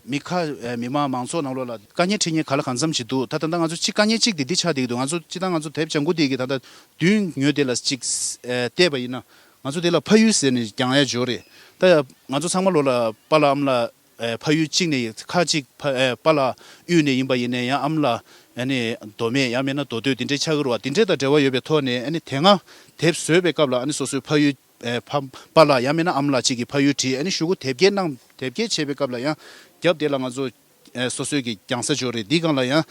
མི་ཁ་ཨ་མི་མང་མང་ཚོགས་ནང་ལོགས་ལ་དཀའ་ངལ་འཕྲད་མཁན་ག་ལ་གང་འཚམ་ཞིག་འདུག་ད་ད་ལྟ་ང་ཚོ་གཅིག་དཀའ་ངལ་གཅིག་དེ་འདི་ཆགས་བསྡད་ཀྱི་འདུག་ང་ཚོ་སྤྱིར་བཏང་ང་ཚོ་དེབ་ལྗང་ཁུ་དེ་གི་ད་ལྟ་མདུན་ངོས་དེ་ལ་གཅིག་ཨ་བལྟས་པ་ཡིན་ན། ང་ཚོ་དེ་ལ་ཕ་ཡུལ་ཟེར་ནས་རྒྱག་ཡ་ཅིག་ཡོད་རེད། ད་ང་ཚོ་ཚང་མ་ལོ་ལ་པཱ་ལགས་ཨ་མ་ལགས་ཨ་ཕ་ཡུལ་གཅིག་ནས་ཁ་གཅིག་ཕ་ཨ་པཱ་ལགས་དབུས་ནས་ཡིན་པ་ཡིན་ནའི་ཡང་ཨ་མ་ལགས་ཨ་ནི་མདོ་སྨད་ཡང་མིན་ན་མདོ་སྟོད་དེ་འདྲའི་ཆགས་ཀྱི་རེད་བ། དེ་འདྲའི་དང་འབྲེལ་བ་ཡོད་པའི་ཐོག་ནས་ཨ་ནི་དེ་སྔ་དེབ་བཟོས་པའི་སྐབས་ལ་ཨ་ནི་སོ་སོའི་ཕ་ཡུལ་ཨ་ཕ་པཱ་ལགས་ཡང་མིན་ན་ཨ་མ་ལགས་གཅིག་གི་ཕ་ཡུལ་བྲིས། ཨ་ནི་གཞུག་གུ་དེབ་སྐྱེལ་གནང་། དེབ་སྐྱེལ་བྱས་པའི་སྐབས་ལ་ཡང་རྒྱབ་དེ་ལ་ང་ཚོ་ཨ་སོ་སོའི་གི་རྒྱང་ས་ཅིག་ཡོད་རེད། འདིའི་སྒང་ལ་ཡང་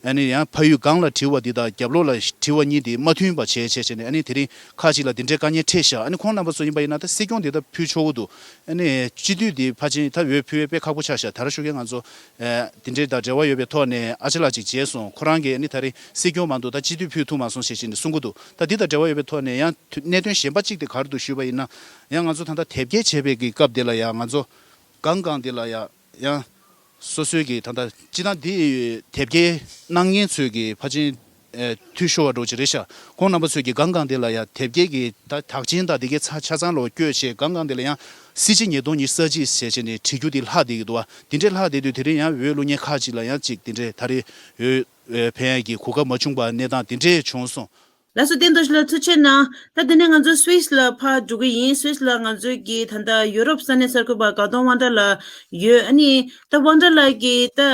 ཨ་ནི་ཡང་ཕ་ཡུལ་སྒང་ལ་བྲིས་པ་འདི་དང་རྒྱབ་ལོགས་ལ་བྲིས་པ་གཉིས་དེ་མ་མཐུན་པ་བྱས་བྱས་བྱས་ནས་ཨ་ནི་དེ་རིང་ཁག་ཅིག་ལ་འདི་འདྲའི་དཀའ་ངལ་འཕྲད་ཤག་ཨ་ནི་ཁོང་རྣམ་པ་ཚོ་ཡིན་པ་ཡིན་ན་ད་སྲིད་སྐྱོང་དེ་ད་ཕུལ་ཆོག་གི་འདུག་ཨ་ནི་སྤྱི་འཐུས་དེ་ཕལ་ཆེར་ད་འོས་ཕུལ་བའི་དཔེ་ཁག་པོ་ཆགས་ཤག་ད་རེས་ཞུ་གི་ང་ཚོ་ཨ་འདི་འདྲའི་དང་འབྲེལ་བ་ཡོད་པའི་ཐོག་ནས་ཨ་ཅེ་ལགས་ཅིག་མཇལ་སོང་། ཁོ་རང་གིས་ཨ་ནི་ད་རེས་སྲིད་སྐྱོང་མ་གཏོགས་ད་སྤྱི་འཐུས་ཕུལ་ཐུབ་མ་སོང་ཞེས་བྱས་ནས་གསུང་གི་འདུག་ད་འདི་དང་འབྲེལ་བ་ཡོད་པའི་ཐོག་ནས་ཡང་གནད་དོན་གཞན་པ་གཅིག་དེ་ག་རེ་འདུག་ཞུས་པ་ཡིན་ན། ཡང་ང་ཚོ་ད་ལྟ་དེབ་སྐྱེལ་བྱས་པའི་གི་སྐབས་དེ་ལ་ཡང་ང་ཚོ་སྒང་སྒང་དེ་ལ་ཡང་ཡང་སོ་སོའི་གི་ད་ལྟ་སྤྱི་བཏང་འདི་དེབ་སྐྱེལ་གནང་མཁན་ཚོའི་གི་ཕལ་ཆེར་ཨེ་འཐུས་ཤོར་བ་འདྲ་བོ་ཅིག་རེད་ཤག་ཁོང་རྣམ་པ་ཚོས་ཀྱི་སྒང་སྒང་དེ་ལ་ཡང་དེབ་སྐྱེལ་གྱི་ད་དག་ཆེན་དང་དེ་གའི་ཚ་ཆ་ཚང་ལོག་བསྐྱོད་བྱས། སྒང་སྒང་དེ་ལ་ཡང་སྲིད་སྤྱི་ཉིས་སྟོང་ཉི་ཤུ་རྩ་གཅིག་ཟེར་བྱས་ནས་བྲིས་རྒྱུ་དེ་ལྷག་བསྡད་ཀྱི་འདུག་བ། དེ་འདྲའི་ལྷག་བསྡད་དུས་དེ་རིང་ཡང་འོས་བླུག་མཁན་ཁག་ཅིག་ལ་ཡང་ཅིག་དེ་འདྲའི་ད་རེས་འོས་འོས་འཕེན་ཡག་གི་གོ་སྐབས་མ་བྱུང་བ་གནས་སྟངས་དེ་འདྲས་བྱུང་སོང་། ལགས་སོ། བསྟན་རྡོ་རྗེ་ལགས་ཐུགས་རྗེ་གནང་། ད་དེ་ནས་ང་ཚོ་སུད་སི་ལ་ཕར་འགྲོ་གི་ཡིན། སུད་སི་ལ་ང་ཚོའི་གི་ད་ལྟ་ཡུ་རོབ་ས་གནས་གསར་འགོད་པ་དགའ་གདོང་དབང་གྲགས་ལགས་ཡོད། ཨ་ནི་ད་དབང་གྲགས་ལགས་ཀྱིས་ད།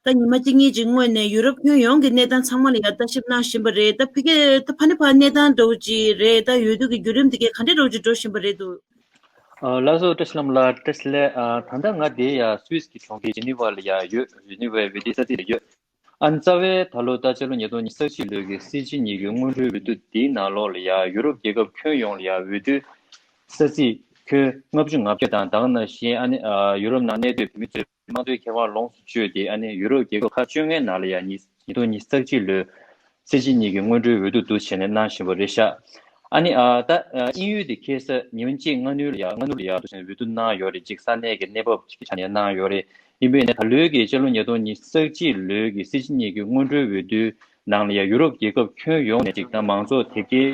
ད་ཉི་མ་གཅིག་གཉིས་ཀྱི་སྔོན་ནས་ཡུ་རོབ་ཁྱོན་ཡོངས་ཀྱི་གནས་སྟངས་ཚང་མ་ལ་ཡང་ལྟ་ཞིབ་གནང་བཞིན་པ་རེད། ད་ཕ་གི་ད་ཕ་ནི་ཕ་གནས་སྟངས་འདྲ་བོ་ཅིག་རེད། ད་འོས་བསྡུ་གི་བརྒྱུད་རིམ་དེ་གས་ག་འདྲས་འདྲ་བོ་ཅིག་འགྲོ་བཞིན་པ་རེད་འདུག་ཨ། ལགས་སོ། བཀྲ་ཤིས་ལྷ་མོ་ལགས་བཀྲ་ཤིས་བདེ་ལེགས། ཨ། ད་ལྟ་ང་དེ་ཡ་སུད་སི་གི་གྲོང་ཁྱེར་ཇི་ནི་ཝ་ལ་ཡ་ཡོད། ཇི་ནི་ཝའི་འོས་བསྡུའི་ས་ཚིགས་ལ་ཡོད། ཨ་ནི་རྩ་བའི་ད་ལོ་ད་ཕྱི་ལོ་ཉིས་སྟོང་ཉི་ཤུ་རྩ་གཅིག་ལོའི་གི་སྲིད་སྤྱི་གཉིས་ཀྱི་སྔོན་འགྲོའི་འོས་བསྡུ་འདིའི་ནང་ལོགས་ལ་ཡ་ཡུ་རོབ་རྒྱལ་ཁབ་ཁྱོན་ཡོངས་ལ་ཡ་འོས་བསྡུའི་ས་ཚིགས་ཁྱོན་ལྔ་བཅུ་ང་བརྒྱད་དང་། ད་ག་ནང་བཞིན་ཨ་ནི་ཨ་ཡུ་རོབ་ནང་གནས་སྡོད་བོད་མི་ཚོས་དམངས་གཙོའི་ཁེ་དབང་ལོངས་སུ་སྤྱོད་དེ། ཨ་ནི་ཡུ་རོབ་རྒྱལ་ཁབ་ཁག་བཅོ་ལྔའི་ནང་ལ་ཡ་ཉིས་ཉིས་སྟོང་ཉི་ཤུ་རྩ་གཅིག་ལོའི་སྲིད་སྤྱི་གཉིས་ཀྱི་སྔོན་འགྲོའི་འོས་བསྡུ་འདུག་བྱས་ནས་གནང་བཞིན་པ་རེད་ཤག་ཨ་ནི་ཨ་ད་ཨ་དབྱིན་ཡུལ་དེ་ཁ་སང་ཉིན་གཅིག་སྔ་སྣུར་ལ་ཡ་སྔ་སྣུར་ལ་ཡ་འདུག་བྱས་ནས་འོས་བསྡུ་གནང་ཡོད་རེད། གཅིག་ས་གནས་ཀྱི་གནས་བབ་ཅིག་གི་ཆ་ནས་གནང་ཡོད་རེད། ཡིན་པས་ནས་ད་ལོའི་གི་སྤྱི་ལོ་ཉིས་སྟོང་ཉི་ཤུ་རྩ་གཅིག་ལོའི་གི་སྲིད་སྤྱི་གཉིས་ཀྱི་སྔོན་འགྲོའི་འོས་བསྡུའི་ནང་ལ་ཡ་ཡུ་རོབ་རྒྱལ་ཁབ་ཁྱོན་ཡོངས་ནས་ཅིག་ད་མང་ཚོགས་དེབ་སྐྱེལ་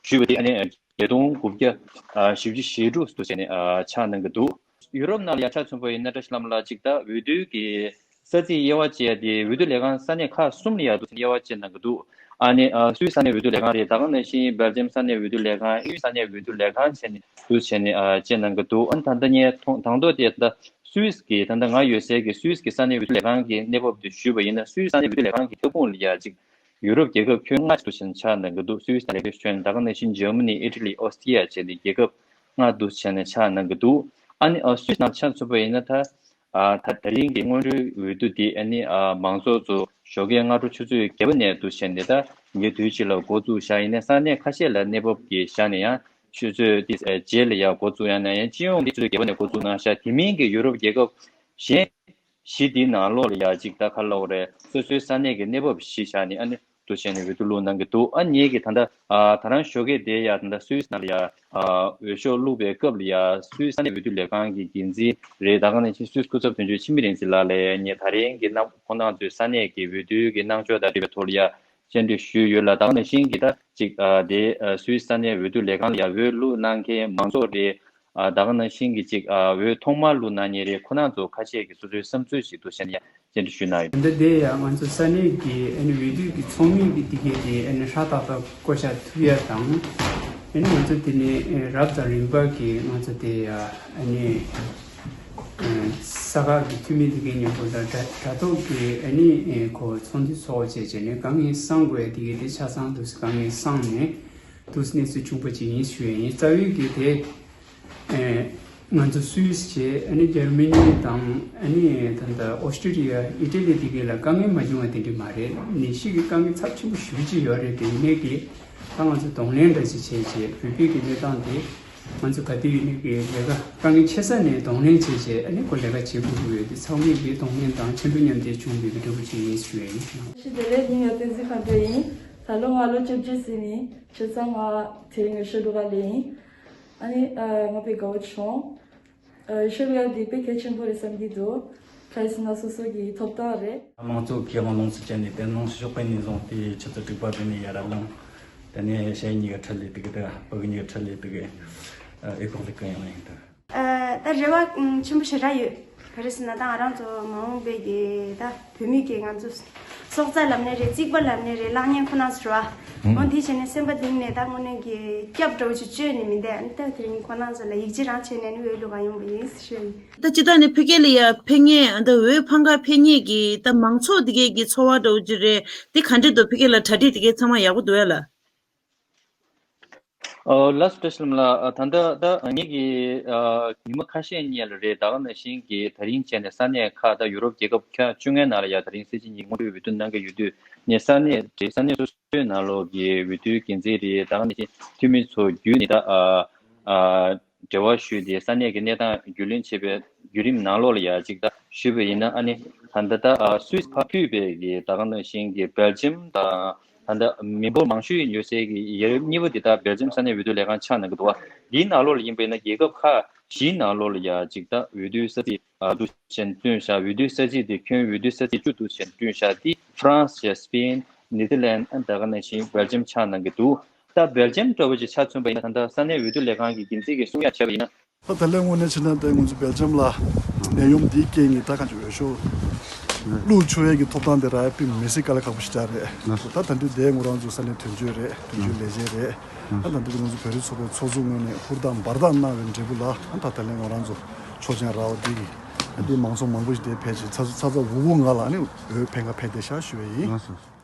ཞུས་པ་དེ་ཨ་ནི་བརྒྱད་སྟོང་དགུ་བརྒྱ་བཞི་བཅུ་ཞེ་དྲུག་ཏུ་བྱས་ནས་ཆགས་གནང་གི་འདུག་ཡུ་རོབ་ནང་ལ་ཡ་ཆ་མཚོན་པ་ཡིན་ན་བཀྲ་ཤིས་ལྷ་མོ་ལགས་ཅིག་ད་འོས་བསྡུའི་གི་ ས་ཚིགས་དབྱེ་བ་བཅས་ཏེ་འོས་བསྡུ་ལས་ཁང་ས་གནས་ཁག་གསུམ་ལ་ཡ་འདུག་སེ་དབྱེ་བ་བཅས་གནང་གི་འདུག་ཨ་ནི་ཨ་སུད་སི་ས་གནས་འོས་བསྡུ་ལས་ཁང་རེད། ད་ག་ནང་བཞིན་སྦེལ་ཇམ་ས་གནས་འོས་བསྡུ་ལས་ཁང་། དབྱིན་ཡུལ་ས་གནས་འོས་བསྡུ་ལས་ཁང་བྱས་ནས་འདུག་བྱས་ནས་ཨ་བཅས་གནང་གི་འདུག་ཨ་ནི་ད་ལྟ་ངས་མཐོང་དང་ཐོག་དེ་ད་སུད་སི་གི་ད་ལྟ་ང་ཡོད་སའི་གི་སུད་སི་གི་ས་གནས་འོས་བསྡུ་ལས་ཁང་གི་གནས་བབ་དེ་ཞུས་པ་ཡིན་ན། སུད་སི་ས་གནས་འོས་བསྡུ་ལས་ཁང་གི་ཁྱབ་ཁོངས་ལ་ཡ་གཅིག་ཡུ་རོབ་རྒྱལ་ཁབ་ཁྱོན་ལྔ་འདུག་བྱས་ནས་ཆགས་གནང་གི་འདུག་སུད་སི་དང་ལེག་ཤོན། ད་ག་ནང་བཞིན་འཇར་མ་ནི། ཨི་ཊ་ལི། ཨོ་སི་ཊི་ཡ་བྱས་ཏེ་རྒྱལ་ཁབ་ལྔ་འདུག་བྱས་ནས་ཆགས་གནང་གི་འདུག་ཨ་ནི་ཨ་སུད་སི་ནང་ཆ་མཚོན་པ་ཡིན་ན་ད། ཨ་ད་ད་རིང་གི་སྔོན་འགྲོའི་འོས་བསྡུ་འདི་ཨ་ནི་ཨ་མང་ཚོགས་ཚོ་ཞོགས་ཀའི་སྔ་དྲོ་ཆུ་ཚོད་བརྒྱད་པ་ནས་འདུག་བྱས་ནས་ད་ཉིན་དུས་གཅིག་ལ་འགོ་བཙུགས་བཞག་ཡིན་ནའི་ས་གནས་ཁ་ཤས་ལ་གནས་བབ་ཀྱི་བཞག་ནས་ཡང་ཆུ་ཚོད་དེ་རྗེས་ལ་ཡང་འགོ་བཙུགས། ཡང་ན་ཡང་སྤྱི་ཡོངས་ཀྱི་ཆུ་ཚོད་བརྒྱད་པ་ནས་འགོ་བཙུགས་གནང་བཞག་དེ་མིན་གྱི་ཡུ་རོབ་རྒྱལ་ཁབ་གཞན་བཞི་འདིའི་ནང་ལོགས་ལ་ཡང་ཅིག་ད་ག་ལབ་དགོས་རེད། སོ་སོའི་ས་གནས་ཀྱི་གནས་བབ་གཞི་བཞག་ནས་ཨ་ནི་འདུག་བྱས་ནས་འོས་བསྡུ་བླུགས་གནང་གི་འདུག་ཨ་ངེད་ཀྱིས་ད་ལྟ་ཨ་ད་རང་ཞོགས་ཀས་དེ་ཡ་ད་ལྟ་སུད་སི་ནང་ལ་ཡ་ཨ་འོས་ཤོག་བླུགས་པའི་སྐབས་ལ་ཡ་སུད་སི་ས་གནས་འོས་བསྡུ་ལས་ཁང་གི་འགན་འཛིན་རེད། ད་ག་ནང་བཞིན་སུད་སི་སྐུ་ཚབ་དོན་གཅོད་འཆི་མེད་རིག་འཛིན་ལགས་ལ་ངས་ད་རིང་གི་གནམ་ཁོང་རྣམ་ཚོའི་ས་གནས་ཀྱི་འོས་བསྡུ་གི་གནང་ཕྱོགས་དང་འབྲེལ་བའི་ཐོག་ལ་ཡ་བཅར་འདྲི་ཞུས་ཡོད་ལ། ད་ག་ནང་བཞིན་གྱི་ད་ཅིག་ཨ་དེ་ཨ་སུད་སི་ས་གནས་འོས་བསྡུ་ལས་ཁང་ལ་ཡ་འོས་བླུགས་གནང་མཁན་མང་ཚོགས་རེད། ཨ་ད་ག་ནང་བཞིན་གྱི་ཅིག་ཨ་འོས་ཐོག་མར་བླུགས་གནང་མཁན་རེད། ཁོང་རྣམ་ཚོ་ཁ་ཤས་ཀྱིས་སོ་སོའི་བསམ་ཚུལ་ཞིག་འདུག་བྱས་ནས་ཡ་བཅར་འདྲི་ཞུས་གནང་ཡོད། ད་ལྟ་དེ་ཡང་ང་ཚོ་ས་གནས་ཀྱི་ཨ་ནི་འོས་བསྡུ་གི་ཚོགས་མི་གི་འདི་གས་དེ་ཨ་ནི་ཧྲ་ཏག་ཏག་བསྐོ་བཞག་ཐུབ་ཡ་དང་། ཨ་ནི་ང་ཚོ་དེ་ནས་ཨ་རབ་དང་རིམ་པ་གི་ང་ཚོ་དེ་ཡ་ཨ་ནི་ཨ་ས་ཁག་གི་འཐུས་མི་འདི་གས་མཉམ་པོ་དང་དྲ་དྲ་ཐོག་གི་ཨ་ནི་ཨ་ཁོ་ཚོགས་འདུ་ཚོགས་བྱས་བྱས་ནས་དཀའ་ངལ་སེལ་དགོས་ཡ་འདི་གས་དེ་ཆ་ཚང་འདུག་སེ་དཀའ་ངལ་སེལ་ནས་འདུག་སེ་གནས་ཚུལ་བྱུང་པ་ཅིག་ཡིན་ཞུ་ཡ་ཡིན། རྩ་བའི་གི་དེ། ཨེ་ང་ཚོ་སུད་སི་བྱས་ཨ་ནི་འཇར་མ་ནི་དང་ཨ་ནི་ད་ལྟ་ཨོ་སི་ཀྲི་ལི་ཡ། ཨི་ཊ་ལི་འདི་གས་ལ་དཀའ་ངལ་མ་བྱུང་བ་དེ་འདྲ་མ་རེད། ནད་གཞི་གི་དཀའ་ངལ་ཚབས་ཆེན་པོ་ཞེ་པོ་ཅིག་ཡོད་རེད། དེ་ཡིན་ནའི་གི་ད་ང་ཚོ་གདོང་ལེན་འདྲ་ཞིག་བྱས་བྱས་བོད་པའི་གི་གནས་སྟངས་དེ་ང་ཚོ་ག་དུས་ཡིན་ནའི་གི་ལས་ཀ་དཀའ་ངལ་ཆེ་ས་ནས་གདོང་ལེན་བྱས་བྱས་ཨ་ནི་ཁོ་ལས་ཀ་བྱེད་དགོས་ཀྱི་ཡོད། དེ་ཚང་མས་གི་གདོང་ལེན་དང་མཆན་བུ་མཉམ་འདེགས་བྱུང་བའི་གི་འདྲ་པོ་ཅིག་ཡིན་ཞུ་ཡ་ཡིན། ཞི་བདེ་ལེགས། ཡིན་ཡ་བསྟན་འཛིན་མཁའ་འགྲོ་ཡིན། ད་ལོ་ང་ལོ་བཅུ་བཞི་ཟིན་ནི་ཆུ་ཚང་ང་དེ་རིང་གི་ཤོ་ལུ་ག་ལེ་ཡིན། ཨ་ནི་ཨ་ང་པའི་དགའ་བོ་ཆུང་། ཨ་ཤོ་ལུ་ག་འདི་དཔེ་གལ་ཆེན་པོ་རེད་བསམ་གྱི་འདུག་གལ་སྲིད་ན་སོ་སོ་གི་ཐོབ་ཐང་རེད། དམངས་གཙོ་ཁེ་དབང་ལོངས་སུ་སྤྱད་ནས་དེ་ནང་ཞོགས་པ་ནས་བཟུང་སྟེ་ཆུ་ཚོད་དྲུག་པ་དེ་ནས་ཡར་ལངས། དེ་ནས་ཞ་ཡི་གཉིས་ཀ་ཁྲིད་ལས་དུ་གི་དེ་བུ་གི་གཉིས་ཀ་ཁྲིད་ལས་དུ་གི་ཨེ་ཁོག་ལས་ཀ་ཡང་ཡིན་དུ། ཨ་ད་རེ་བ་ཆེན་པོ་ཞེ་དྲག་ཡོད། ག་རེ་ཟེར་ན་ད་ང་རང་ཚོ་མ་འོངས་པའི་གི་ད་བོད་མི་གི་ང་ཚོ་སྲོག་རྩ་ལབ་ནའི་རེད། རྩིག་པ་ལབ་ནའི་རེད། བརླག་མཁན་ཁོ་རང་ཚོ་རེད་བ། འོ་དེ་བྱས་ནས་སེམས་པ་གཏིང་ནས་ད་དངོས་གནས་ཀྱི་སྐྱབས་འདྲ་བོ་ཅིག་བཅོལ་ནས་མི་འདས། ཨ་ནི་ད་དེ་རིང་ཁོ་རང་ཚོ་ལ་ཡིད་ཆེས་རང་བྱས་ནས་ནི་འོས་བླུག་ག་ཡོང་པ་ཡིན་ཞུ་ཡ་ཡིན། ད་སྤྱིར་བཏང་ནས་ཕ་གི་ལ་ཡ་ཕེབས་མཁན་ད་འོས་འཕང་ཁ་ཕེབས་མཁན་གྱི་ད་མང་ཚོགས་དེ་གས་ཀྱི་ཚོར་བ་འདྲ་བོ་ཅིག་རེད། དེ་ག་འདྲ་འདུག་ཕ་གི་ལ་གྲ་སྒྲིག་དེ་གས་ཚང་མ་ཡག་པོ་འདུག་ཨ་ལ། ཨོ་ལགས་སོ། བཀྲ་ཤིས་ལྷམ་ལགས། ཨ་ད་ལྟ་ད་ངེད་ཀྱིས་ཨ་ཉི་མ་ཁ་ཤས་སྔོན་ལ་རེད། ད་ག་ནང་བཞིན་གྱི་ད་རིང་བྱས་ནས་ས་གནས་ཁག་ད་ཡུ་རོབ་རྒྱལ་ཁབ་ཁག་བཅོ་ལྔའི་ནང་ལ་ཡ་ད་རིང་སྲིད་སྤྱི་གཉིས་སྔོན་འགྲོའི་འོས་བསྡུ་གནང་གི་ཡོད་དུས་ནས་ས་གནས་རེད། ས་གནས་སོ་སོའི་ནང་ལོགས་ཀྱི་འོས་བསྡུའི་འགན་འཛིན་རེད། ད་ག་ནང་བཞིན་འཐུས་མི་ཚོ་བརྒྱུད་ནས་ད་ཨ་ཨ་འབྲེལ་བ་ཞུས་ཏེ་ས་གནས་ཀྱི་གནས་སྟངས་རྒྱུས་ལོན་བྱེད་པའི་བརྒྱུད་རིམ་ནང་ལོགས་ལ་ཡ་གཅིག་ད་ཞུས་པ་ཡིན་ན། ཨ་ནི་ད་ལྟ་ད་ཨ་སུད་སི་ཕར་ཕུད་པའི་གི་ད་ག་ནང་བཞིན་གྱི་སྦེལ་ཇམ་དང་། ད་ལྟ་མི་འབོར་མང་ཤོས་ཡོད་སའི་གི་ཡུ་རོབ་གཉིས་པ་འདི་དག་སྦེལ་ཇམ་ས་གནས་འོས་བསྡུ་ལས་ཁང་ཆགས་གནང་གི་འདུག་བ། འདིའི་ནང་ལོགས་ལ་ཡིན་པ་ཡིན་ན་རྒྱལ་ཁབ་ཁག་བཞིའི་ནང་ལོགས་ལ་ཡ་གཅིག་ད་འོས་བསྡུའི་ས་ཚིགས་ཨ་འདུག་བྱས་བཏོན་བཞག་འོས་བསྡུའི་ས་ཚིགས་དེ་ཁྱོན་འོས་བསྡུའི་ས་ཚིགས་བཅུ་འདུག་བྱས་བཏོན་བཞག་འདི་ཧྥ་རན་སི་བྱས་སི་པེན། ནེ་ཐར་ལན། ཨ་ད་ག་ནང་བཞིན་སྦེལ་ཇམ་ཆགས་གནང་གི་འདུག་ད་སྦེལ་ཇམ་འདྲ་བོ་ཅིག་ཆ་མཚོན་པ་ཡིན་ན་ད་ལྟ་ས་གནས་འོས་བསྡུ་ལས་ཁང་གི་འགན་འཛིན་གྱིས་གསུང་ཡ་བྱས་པ་ཡིན་ན། ད་ད་ལན་དངོས་གནས་བྱས་ན་ད་ང་ཚོ་སྦེལ་ཇམ་ལ་ནད་ཡམས་འདིའི་རྐྱེན་གྱིས་ད་གང་ཅི་འོས་ཤོག་བླུག་ཆོག་ཡས་ཀྱི་ཐོབ་ཐང་དེ་རག་ཡ་དཔེ་མི་སྲིད་དཀའ་ལས་ཁག་པོ་ཞེ་དྲག་རེད། ད་ད་འདི་དེ་ང་རང་ཚོ་ས་གནས་དོན་གཅོད་རེད། དོན་གཅོད་ལས་བྱེད་རེད། ད་ད་འདི་ང་ཚོ་བོད་རིགས་ཚོགས་པའི་ཚོགས་གཙོ་ངོས་ནས་ཧུར་ཐག་འབར་ཐག་གནང་བའི་འབྲས་བུ་ལ་ད་ད་ལན་ང་རང་ཚོ་ཆོག་མཆན་རག་པ་འདི་གིས་ད་འདི་མང་ཚོགས་མང་པོ་ཞིག་དེ་ཕལ་ཆེར་ཚ་ཚ་ཚ་འུར་འུར་ངང་ལ་ནི་འོས་འཕེན་ཁ་ཕེབས་བསྡད་ཤག་ཞུ་བ་ཡིན།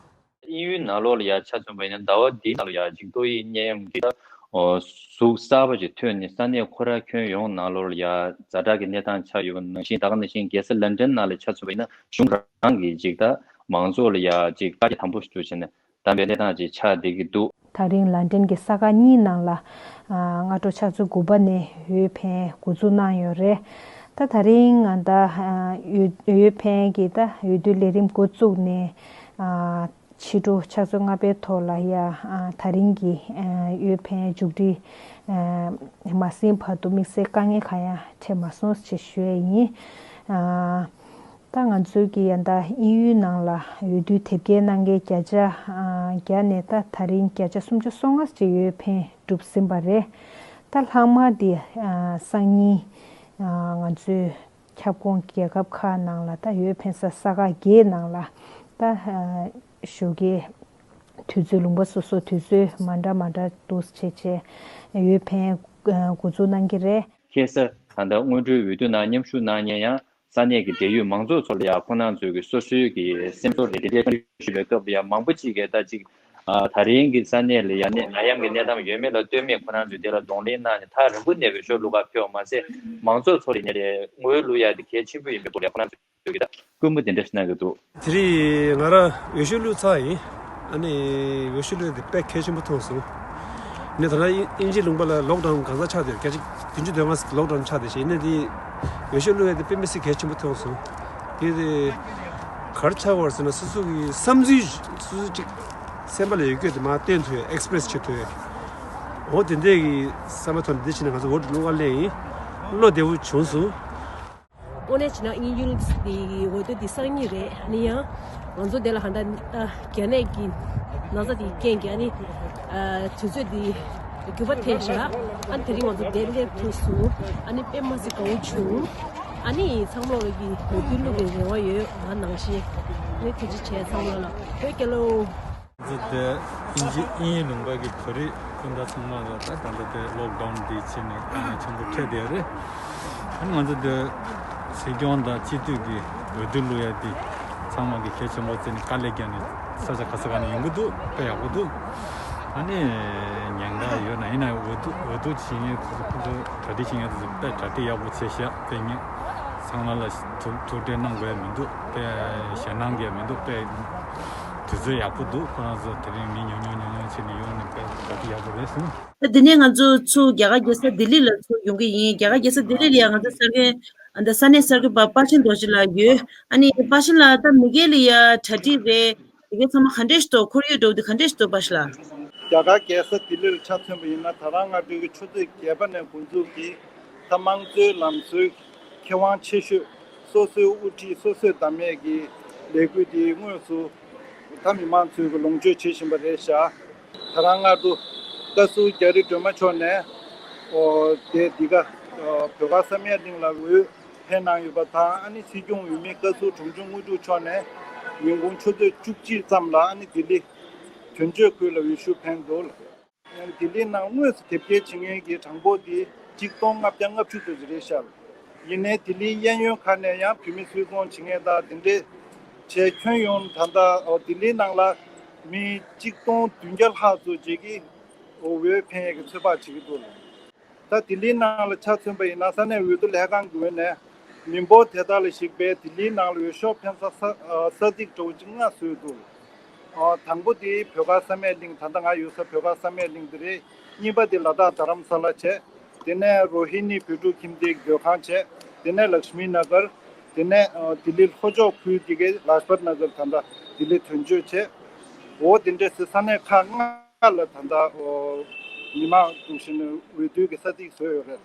དབྱིན་ཡུལ་ནང་ལོགས་ལ་ཡ་ཆ་མཚོན་པ་ཡིན་ན་ཟླ་བ་འདིའི་ནང་ལ་ཡ་གཅིག་ཏོག་དབྱིབས་ནད་ཡམས་ཀྱི་ད་ཨོ་ཟུག་གསར་པ་ཅིག་ཐོན་ནས་ས་གནས་ཁོ་རང་ཁྱོན་ཡོངས་ནང་ལོགས་ལ་ཡ་ཛ་དྲག་གི་གནས་སྟངས་ཆགས་ཡོད་པ་ནང་བཞིན། ད་ག་ནང་བཞིན་རྒྱལ་ས་ལན་ཌན་ནང་ལ་ཆ་མཚོན་པ་ཡིན་ན་གཞུང་རང་གིས་ཅིག་ད་མང་ཚོགས་ལ་ཡ་ཅིག་བཀའ་རྒྱ་དམ་པོ་ཞིག་བྱས་ནས་བདམས་པའི་གནས་སྟངས་ཅིག་ཆགས་བསྡད་ཀྱི་འདུག་ད་རིང་ལན་ཌན་གྱི་ས་ཁག་གཉིས་ནང་ལ་ཨ་སྔ་དྲོ་ཕྱག་ཚོད་དགུ་པ་ནས་འོས་འཕེན་འགོ་འཛུགས་གནང་ཡོད་རེད། ད་ད་རིང་ང་ད་ཨ་འོས་འོས་འཕེན་གྱི་ད་འོས་བསྡུ་ལས་རིམ་འགོ་བཙུགས་ནས་ཨ་ཕྱི་དྲོ་ཕྱག་ཚོད་ལྔ་པའི་ཐོག་ལ་ཡ་ཨ་ད་རིང་གི་ཨ་འོས་འཕེན་མཇུག་སྒྲིལ་ཨ་མ་ཟིན་བར་དུ་དམིགས་བསལ་དཀའ་ངལ་གང་ཡང་འཕྲད་མ་སོང་ཞེས་ཞུ་ཡས་ཡིན། ཨ་ད་ང་ཚོའི་གི་ཡ་ད་དབྱིན་ཡུལ་ནང་ལ་འོས་བསྡུ་དེབ་སྐྱེལ་གནང་མཁན་བརྒྱ་ཆ་ཨ་བརྒྱ་ནས་ད་ད་རིང་བརྒྱ་ཆ་སུམ་ཅུ་སོ་ལྔ་ཅིག་འོས་འཕེན་གྲུབ་ཟིན་པ་རེད། ད་ལྷག་མ་དེ་ཨ་སང་ཉིན་ཨ་ང་ཚོའི་ ཁྱབ་ཁོངས་རྒྱལ་ཁབ་ཁག་ནང་ལ་ད་འོས་འཕེན་ས་ས་ཁག་བརྒྱད་ནང་ལ་ད་ཞོགས་ཀའི་དུས་ཚོད་ལུང་པ་སོ་སོ་དུས་ཚོད་མ་འདྲ་མ་འདྲ་འདུག་བྱས་བྱས་འོས་འཕེན་འགོ་འཛུགས་གནང་གི་རེད། ཁ་སང་ད་ལྟ་སྔོན་འགྲོའི་འོས་བསྡུ་ནང་མཉམ་ཞུགས་གནང་མཁན་ཡང་ས་གནས་ཀྱི་འབྲེལ་ཡོད་མང་ཚོགས་ཚོ་ལ་ཡང་ཁོང་རྣམ་ཚོས་ཀྱི་སོ་སོའི་གི་སེམས་ཚོར་དེ་དེ་འདྲའི་བཀའ་འདྲི་ཞུས་པའི་སྐབས་ལ་ཡང་མང་པོ་ཅིག་གིས་ད་ཅིག་ཨ། ད་རིང་གི་ས་གནས་ལ་ཡང་ནད་ན་ཡམས་ཀྱི་གནས་སྟངས་ཡོད་མེད་ལ་ལྟོས་མེད་ཁོ་རང་ཚོས་དེ་ལ་གདོང་ལེན་གནང་ནས་ཐག་རིང་པོ་ནས་འོས་ཤོག་བླུག་ག་ཕེབས་པ་མ་ཟད་མང་ཚོགས་ཚོ་ལ་ཡང་ནས་ངོ་བོ་བླུག་ཡ་དེ་གལ་ཆེན་པོ་ཡིན་པའི་སྐོར་ལ་ཁོ་རང་ཚོས་ཀྱི་ད་སྐུལ་མ་དེ་འདྲ་ཞིག་གནང་གི་འདུག་དེ་རིང་ང་རང་འོས་ཤོག་བླུགས་ཚར་ཡིན། ཨ་ནི་འོས་ཤོག་བླུགས་དེ་དཔེ་གལ་ཆེན་པོ་མཐོང་སོང་། ནས་ད་ལྟ་དབྱིན་ཇི་ལུང་པ་ལ་ལོག་ཌའུན་གང་ས་ཆགས་དེ་བརྒྱ་ཆ་བདུན་ཅུ་དོན་ལྔ་ལོག་ཌའུན་ཆགས་དེ་བྱས་ནས་དེ་འོས་ཤོག་བླུགས་ཡ་དེ་དཔེ་མི་སྲིད་གལ་ཆེན་པོ་མཐོང་སོང་། དེ་དེ་ག་རེ་ཆགས་པ་རེད་ཟེར་ན་སོ་སོ་གི་བསམ་ཚུལ་སོ་སོ་གཅིག་སེམས་པ་ལ་ཡོད་རྒྱུ་དེ་མར་བཏོན་ཐུབ་ཡ་ཨེག་སི་པི་རེ་སི་བྱེད་ཐུབ་ཡ། འོ་དེ་འདྲས་ཀྱི་བསམ་པ་ཐོག་ནས་འདི་བྱས་ནས་ང་ཚོ་འོ་བླུག་ག་སླེབས་ཡིན། བློ་བདེ་པོ་བྱུང་སོང་། དངོས་གནས་བྱས་ན་དབྱིན་ཡུལ་འདི་འོས་བསྡུ་འདི་སང་ཉིན་རེད། ཨ་ནི་ཡང་ང་ཚོ་འདི་ལ་ཧ་ད་རྒྱ་ནད་ཀྱི་ན་ཚ་འདི་རྐྱེན་གྱིས་ཨ་ནི་དུས་ཚོད་འདི་འགྱུར་བ་ཐེབས་ཤག་ཨ་ནི་དེ་རིང་ང་ཚོ་འདིར་སླེབས་ཐུབ་སོང་། ཨ་ནི་དཔེ་མ་སྲིད་དགའ་བོ་བྱུང་། ཨ་ནི་ཚང་མ་ལོག་གི་འོས་བསྡུ་བླུག་པའི་རེ་བ་ཡོད། ང་ནང་བཞིན་ཨ་ནི་ཐུགས་རྗེ་ཆེ་ཚང་མ་ལ་བོད་རྒྱལ་ལོ། ང་ཚོ་དེ་དབྱིན་ཇི་དབྱིན་ཡུལ་ལུང་པ་གི་བོད་རིགས་སྤུན་ཟླ་ཚང་མ་ལ་ད་ད་ལྟ་དེ་ལོག་ཌའུན་འདི་བྱས་ནས་དཀའ་ངལ་ཆེན་པོ་འཕྲད་བསྡད་རེད། ཨ་ནི་ང་ཚོ་དེ་སྲིད་སྐྱོང་དང་སྤྱི་འཐུས་ཀྱི་འོས་བསྡུ་བླུག་ཡ་འདི་ཚང་མ་གི་གལ་ཆེན་པོ་བརྩིས་ནས་དཀའ་ལས་བརྒྱབ་ནས་ས་ཆ་ག་ས་ག་ནས་ཡོང་གི་འདུག་དཔེ་ཡག་པོ་འདུག་ཨ་ནི་ཉེན་ཁ་ཡོད་ན་ཡིན་ན་འོས་བསྡུ་འོས་བསྡུ་བྱེད་མཁན་དེ་ཚོ་ཁོ་ཚོ་གྲ་སྒྲིག་བྱེད་མཁན་དེ་ཚོ་དཔེ་གྲ་སྒྲིག་ཡག་པོ་བྱས་ཤག་དཔེ་ངས་ཚང་མ་ལ་ཐུགས་ཐུགས་ཁྲལ་གནང་དགོས་ཡ་མི་འདུག་དཔེ་ཞེད་སྣང་གི་ཡ་མི་འདུག་དཔེ་དུས་ཚོད་ཡག་པོ་འདུག་ཁོ་རང་ཚོ་དེ་རིང་མི་ཉུང་ཉུང་ཉུང་ཉུང་བྱས་ནས་ཡོང་ནས་དཔེ་གྲ་སྒྲིག་ཡག་པོ་རེད་གསུངས། ད་འདི་ནས་ང་ཚོ་ཚུར་རྒྱ་གར་རྒྱལ་ས་ལྡི་ལི་ལ་ཚུར་ཡོང་གི་ཡིན། རྒྱ་གར་རྒྱལ་ས་ལྡི་ལི་ལ་ཡང་ང་ཚོ་གསར་འགོད་ཨ་ད་ས་གནས་གསར་འགོད་པ་པ་ཤིན་རྡོ་རྗེ་ལགས་ཡོད། ཨ་ནི་པ་ཤིན་ལགས་ད་མི་སྒེར་ལ་ཡ་གྲ་སྒྲིག་རེད། དེ་གའི་ཚང་མ་ག་འདྲས་ཤིག་འདུག་ཁོར་ཡུག་འདྲ་བོ་དེ་ག་འདྲས་ཤིག་འདུག་པ་ཤིན་ལགས། རྒྱ་གར་རྒྱལ་ས་ལྡི་ལི་ལ་ཆ་མཚོན་པ་ཡིན་ན་ད་རང་སྔ་དྲོའི་ཆུ་ཚོད་བརྒྱད་པ་ནས་འགོ་འཛུགས་ཀྱིས་ད་དམངས་གཙོའི་ལམ་སྲོལ་མཁས་དབང་ཆེ་ཤོས་སོ་སོའི་དབུ་ཁྲིད་སོ་སོའི་བདམས་མཁན་གྱི་ལས་འགུལ་དེ་དངོས་སུ་ད་མི་མང་ཚོས་ཀྱི་ལོངས་སྤྱོད་བྱེད་བཞིན་པ་རེད་ཤག་ད་རང་སྔ་དྲོ་བཀའ་ཟུར་རྒྱ་རི་སྒྲོལ་མ་མཆོག་ནས་ཨོ་དེ་འདི་ག་ཨོ་བོད་དགའ་བསམ་ཡས་གླིང་ལ་འོས་འཕེན་གནང་ཡོད་པ་དང་ཨ་ནི་སྲིད་སྐྱོང་འོས་མི་བཀའ་ཟུར་དྲུང་ཆེ་དངོས་གྲུབ་མཆོག་ནས་ཉིན་གུང་ཆུ་ཚོད་བཅུ་གཅིག་ཙམ་ལ་ཨ་ནི་ལྡི་ལི་དོན་གཅོད་ཁུལ་ལ་འོས་ཤོག་འཕེན་འདུག་ཡང་ལྡི་ལི་ནང་དངོས་སུ་དེབ་སྐྱེལ་བྱེད་མཁན་གྱི་གྲངས་འབོར་དེ་གཅིག་སྟོང་ལྔ་བརྒྱ་ལྔ་བཅུ་ཙམ་ཞིག་རེད་ཤག་ཡིན་ནའི་ལྡི་ལིའི་གཡས་གཡོན་ཁག་ནས་ཡང་བོད་མི་སུད་ཚོང་བྱེད་མཁན་དང་དེ་འདྲས་བྱས་ཁྱོན་ཡོངས་ད་ལྟ་ཨོ་ལྡི་ལི་ནང་ལ་མི་གཅིག་སྟོང་བདུན་བརྒྱ་ལྷག་ཙམ་ཅིག་གིས་ཨོ་འོས་འཕེན་ཡས་ཀྱི་ཚོད་དཔག་བྱེད་ཀྱི་འདུག་ད་ལྡི་ལི་ནང་ལ་ཆ་མཚོན་པ་ཡིན་ན་ས་གནས་འོས་བསྡུ་ལྷན་ཁང་གི་ངོས་ནས་མི་འབོར་དེ་དག་ལ་གཞིགས་པའི་ལྡི་ལིའི་ནང་ལ་འོས་ཤོག་འཕེན་ས་ས་ཨ་ས་ཚིགས་འདྲ་བོ་ཅིག་ལྔ་བཟོས་འདུག་ཨ་དང་པོ་དེ་བོད་དགའ་བསམ་ཡས་གླིང་། ད་ལྟ་ང་ཡོད་ས་བོད་དགའ་བསམ་ཡས་གླིང་དེ་རེད། གཉིས་པ་དེ་ལ་དྭགས་རྡ་རམ་ས་ལ་བྱས། དེ་ནས་རོ་ཧི་ནི་བོད་ཕྲུག་ཁྱིམ་སྡེའི་སྡོད་ཁང་བྱས། དེ་ནས་ལག་ཤི་མི་ན་གར། དེ་ནས་ཨ་ལྡི་ལི་ལྷོ་ཕྱོགས་ཁུལ་དེ་གའི་ལཱཇ་པད་ན་གར་ད་ལྟ་ལྡི་ལི་དོན་གཅོད་བྱས། འོ་དེ་འདྲས་སེ་ས་གནས་ཁག་ལྔ་ལ་ད་ལྟ་ཨོ་མི་མང་འདུ་ཤེས་ནས་འོས་བསྡུ་གི་ས་ཚིགས་བཟོས་ཡོད་རེད།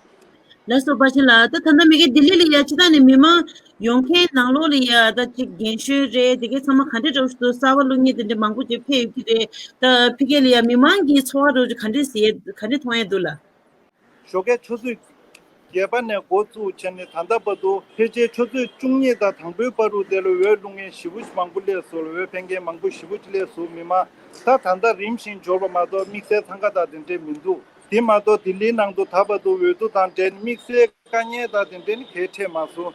ལགས་སོ་པ་ཆེན་ལགས། ད་ད་ལྟ་མི་སྒེར་ལྡི་ལི་ལ་ཡ་སྤྱི་བཏང་ནས་མི་མང་ཡོང་མཁན་ནང་ལོགས་ལ་ཡ་ད་ཅིག་རྒན་གཞོན་རེད། དེ་གའི་ཚང་མ་ག་འདྲས་འདྲ་བོ་ཞིག་འདུག་གསར་པ་བླུག་མཁན་དེ་འདྲ་མང་པོ་ཅིག་ཕེབས་ཡོད་ཀྱི་རེད། ད་ཕ་གི་ལ་ཡ་མི་མང་གི་ཚོར་བ་འདྲ་བོ་ཅིག་ག་འདྲས་ཟེར་ག་འདྲས་མཐོང་ཡ་འདུག་ལགས། ཞོགས་ཀའི་ཆུ་ཚོད་བརྒྱད་པ་ནས་འགོ་བཙུགས་བྱས་ནས་ད་ལྟ་བར་དུ་ཕལ་ཆེར་ཆུ་ཚོད་བཅུ་གཉིས་དང་དང་པོའི་བར་དུ་དེ་ལ་འོས་བླུག་མཁན་ཞེ་པོ་ཅིག་མང་པོ་སླེབས་སོང་། འོས་འཕེན་མཁན་མང་པོ་ཞེ་པོ་ཅིག་སླེབས་སོང་། མི་མང་ད་ད་ལྟ་རིམ་བཞིན་འབྱོར་བ་མ་གཏོགས་དམིགས་བསལ་འཚང་ཁ་དང་དེ་འདྲས་མི་འདུག་དེ་མ་གཏོགས་ལྡི་ལིའི་ནང་དུ་ད་བར་དུ་འོས་བསྡུ་དང་འབྲེལ་ནས་དམིགས་བསལ་དཀའ་ངལ་དང་དེ་འདྲས་ནི་གང་འཕྲད་མ་སོང་།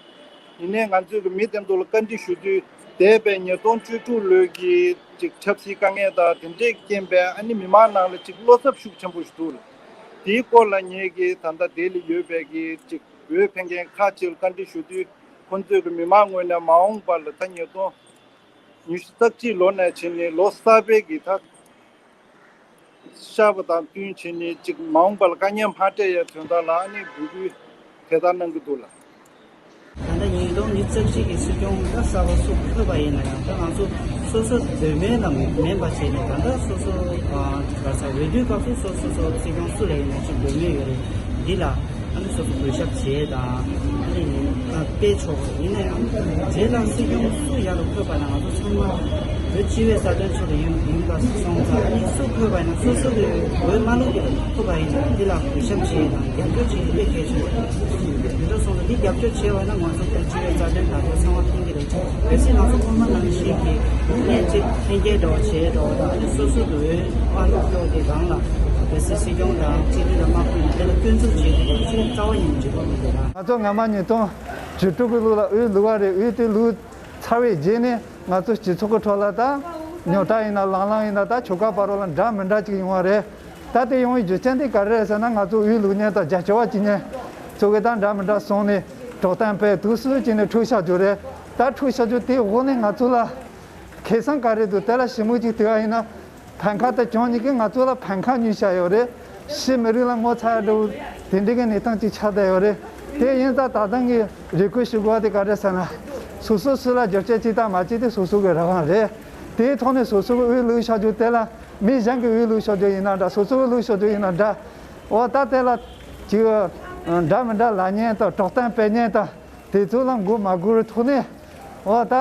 ཡིན་ནའི་ང་ཚོས་ཀྱི་མི་དེ་ཚོ་ལ་བཀའ་འདྲི་ཞུ་དུས་འདས་པའི་ཉིས་སྟོང་བཅུ་དྲུག་ལོའི་གི་ཅིག་ཆབ་སྲིད་དཀའ་ངལ་དང་དེ་འདྲས་རྐྱེན་པས་ཨ་ནི་མི་མང་ནང་ལ་ཅིག་བློ་འཚབ་ཤུགས་ཆེན་པོ་ཞིག་འདུག་དེའི་སྐོར་ལ་ངེད་ཀྱིས་ད་ལྟ་ལྡི་ལི་ཡོད་པའི་གི་ཅིག་འོས་འཕེན་མཁན་ཁག་ཅིག་ལ་བཀའ་འདྲི་ཞུ་དུས་ཁོང་ཚོས་ཀྱི་མི་མང་ངོས་ནས་མ་འོངས་པ་ལ་ད་ཉིས་སྟོང་ཉི་ཤུ་རྩ་གཅིག་ལོ་ནས་བྱས་ནས་ལོ་གསར་པའི་གི་ད་ཤར་བ་དང་བསྟུན་བྱས་ནས་ཅིག་མ་འོངས་པ་ལ་དཀའ་ངལ་མ་འཕྲད་ཡའི་དོན་དག་ལ་ཨ་ནི་འབོད་སྐུལ་དེ་ལྟར་གནང་གི་འདུག་ལགས། ད་ལྟ་ཉིས་སྟོང་ཉི་ཤུ་རྩ་གཅིག་གི་སྲིད་སྐྱོང་ད་གསར་པ་སུ་ཕེབས་པ་ཡིན་ན་ཡང་ད་ང་ཚོ་སོ་སོ་འདོད་མོས་ལ་མེན་པ་བྱས་ནས་ད་ལྟ་སོ་སོ་ག་ས་འོས་བསྡུའི་སྐབས་སུ་སོ་སོ་སོ་སྲིད་སྐྱོང་སུ་ལ་ཡིན་ན་ཅིག་འདོད་མོས་ཡོད་རེད། འདི་ལ་ཨ་ནི་སོ་སོ་གུས་ཞབས་བྱས་དང་ཨ་ནི་ སྤེལ་ཆོག་པ་ཡིན་ན་ཡང་། རྗེས་ལ་སྲིད་སྐྱོང་སུ་ཡར་ལ་འཁོད་པ་ན་ང་ཚོ་ཚང་མ་བོད་སྤྱི་བའི་རྩ་དོན་ཆེད་དུ་ཡིན་ཡིན་པ་སོང་ཙང་། ཨ་ནི་སུ་འཁོད་པ་ཡིན་ན་སོ་སོ་གི་འོས་མ་ལུག་གི་འཁོད་པ་ཡིན་ན་འདི་ལ་གུས་ཞབས་བྱེད་དང་རྒྱབ་སྐྱོར་བྱེད་དེ་དཔེ་གལ་ཆེན་པོ་རེད། དེ་འདྲ་སོང་ཙང་འདི་རྒྱབ་སྐྱོར་བྱས་པ་ན་ང་ཚོ་བོད་སྤྱི་བའི་རྩ་དོན་དག་ཐོག་ཚང་མ་ཕན་གྱི་རེད། གལ་སྲིད་ང་ཚོ་སྔོན་མ་ནང་བཞིན་གྱི་གནས་གཅིག་འཐེན་འཁྱེར་འདྲ་བོ་བྱས་འདྲ་བོ་དང་། ཨ་ནི་སོ་སོ་གི་འོས་མ་ལུག་འཁོད་དེ་རང་ལ་གལ་སྲིད་སྲིད་སྐྱོང་དང་སྤྱི་འཐུས་ལ་མ་འཁོད་ན་དེ་ལ་སྐྱོན་འཛུགས་བྱེད་དགོས་པ་ཅིག་རྩ་བ་ཉིད་ནས་འགྲིག་གི་མི་འདུག་ལ། ང་ཚོ་སྔ་མ་ཉིས་སྟོང་བཅུ་དྲུག་གི་ལོ་ལ་འོས་བླུགས་པ་རེད། འོས་དེ་བླུགས་ཚར་བའི་རྗེས་ནས་ང་ཚོ་སྤྱི་ཚོགས་ཀྱི་ཁྲོད་ལ་ད་རྙོག་དྲ་ཡིན་ན་ལངས་ལངས་ཡིན་ན་ད་ཆོལ་ཁ་བར་ལ་འདྲ་མི་འདྲ་ཅིག་ཡོང་བ་རེད། ད་དེ་ཡོང་བའི་རྒྱུ་རྐྱེན་དེ་ག་རེ་རེད་ཟེར་ན། ང་ཚོ་འོས་བླུགས་མཁན་དང་རྒྱ་ཆེ་བ་བྱེད་མཁན་ཚོ་གི་ད་འདྲ་མི་འདྲ་སོང་ནས་གྲོགས་དན་པའི་དུས་སུ་བྱས་ནས་འཁྲུག་བཞག་རྒྱུ་རེད། ད་འཁྲུག་བཞག་རྒྱུ་དེའི་འོག་ནས་ང་ཚོ་ལ་ཁེ་བཟང་ག་རེ་འདུག་དེ་ལ་ཞིབ་མོ་ཅིག་དྲི་བ་ཡིན་ན། ཕན་ཁ་དང་གྱོང་གཉིས་ཀས་ང་ཚོ་ལ་ཕན་ཁ་ཉོས་བཞག་ཡོད་རེད། ཕྱི་མི་རིགས་ལ་ངོ་ཚ་ཡ་འདྲ་བོ་དེ་འདྲའི་གི་གནས་སྟངས་ཅིག་ཆགས་བསྡད་ཡོད་རེད། དེ་ཡིན་ཙང་ད་ལྟ་ངས་རེ་སྐུལ་ཞུ་དགོས་པ་དེ་ག་རེ་ཟེར་ན། སོ་སོ་སུ་ལ་རྒྱབ་སྐྱོར་བྱེད་དང་མ་བྱེད་དེ་སོ་སོ་གི་རང་དབང་རེད། དེའི་ཐོག་ནས་སོ་སོ་གི་འོས་བླུགས་བཞག་རྒྱུ་དེ་ལ་མི་གཞན་གྱི་འོས་བླུགས་བཞག་རྒྱུ་ཡིན་ན་འདྲ། སོ་སོ་གི་བླུགས་བཞག་རྒྱུ་ཡིན་ན་འདྲ། འོ་ད་དེ་ལ་ཅིག་འདྲ་མི་འདྲ་ལབ་མཁན་དང་གྲོགས་དན་སྤེལ་མཁན་དང་དེ་ཚོ་ལ་མགོ་མ་སྒུར་བའི་ཐོག་ནས། འོ་ད་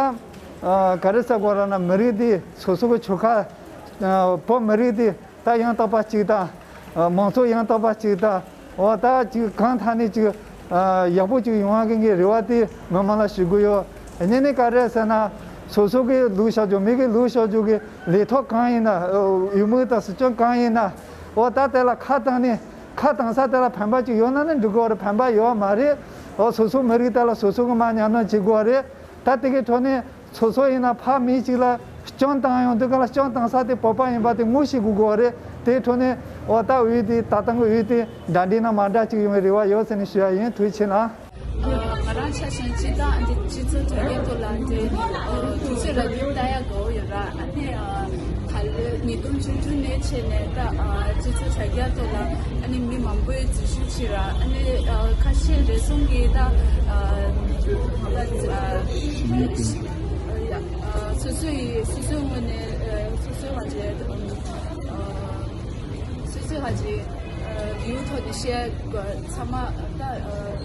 ག་རེ་ཟེར་དགོས་རེད་ན། མི་རིགས་འདི་སོ་སོ་གི་ཆོལ་ཁ་བོད་མི་རིགས་འདི་ད་ཡང་དག་པ་ཅིག་དང་། མང་ཚོགས་ཡང་དག་པ་ཅིག་དང་། འོ་ད་ཅིག་གང་ཐད་ནས་ཅིག་ཡག་པོ་ཅིག་ཡོང་བ་གི་ངས་རེ་བ་དེ་མི་མང་ལ་ཞུ་གི་ཡོད། གཉིས་ནས་ག་རེ་ཟེར་ན། སོ་སོ་གི་བླུགས་བཞག་རྒྱུ། མི་གི་བླུགས་བཞག་རྒྱུ་གི་ལས་ཐོག་གང་ཡིན་ན། འོས་མི་དང་སྲིད་སྐྱོང་གང་ཡིན་ན། འོ་ད་དེ་ལ་ཁ་བཏང་ནས། ཁ་བཏང་ས་དེ་ལ་ཕན་པ་ཅིག་ཡོད་ན་ནི་འགྲིག་གི་རེད། ཕན་པ་ཡོད་མ་རེད། འོ་སོ་སོ་མི་རིགས་དེ་ལ་སོ་སོ་གི་མ་ཉམས་སྣང་བྱེད་དགོས་རེད། ད་དེ་གའི་ཁྲོད་ནས་སོ་སོ་ཡིན་ན་ཕ་མི་གཅིག་ལ་སྐྱོན་བཏང་ཡོང་དུས་ག་ལ་སྐྱོན་བཏང་ས་དེ་བོད་པ་ཡིན་པ་དེ་ངོ་ཤེས་དགོས་ཀྱི་རེད། དེའི་ཁྲོད་ནས་འོ་ད་འོས་དེ་ད་ལྟ་གི་འོས་དེ་འདྲ་འདྲ་ན་མ་འདྲ་ཅིག་ཡོང་བའི་རེ་བ་ཡོད་ཟེར་ནས་ཞུ་ཡ་ཡིན། ཐུགས་རྗེ་ཆེ་གནང་། ང་རང་ཆ་བཞིན་སྤྱི་བཏང་འདི་སྤྱི་ཚོགས་དྲ་རྒྱ་ཐོག་ལ་འདི་དུས་ཚོད་ལ་འདི་ལྟ་ཡ་དགའ་བོ་ཡོད་ར། ཨ་ནི་ད་ལོ་ཉིས་སྟོང་བཅུ་དྲུག་ནས་བྱས་ནས་ད་སྤྱི་ཚོགས་དྲ་རྒྱ་ཐོག་ལ་ཨ་ནི་མི་མང་པོས་འཛུལ་ཞུགས་བྱས་ར། ཨ་ནི་ཁ་ཤས་རེ་ཟུང་གིས་ད་ད་སོ་སོ་ཡི་སོ་སོའི་ངོས་ནས་སོ་སོའི་ཧ་ཅང་སོ་སོའི་ཧ་ཅང་ལེའུ་ཐོག་ནས་བཤད་དགོས། ཚང་མ་ད་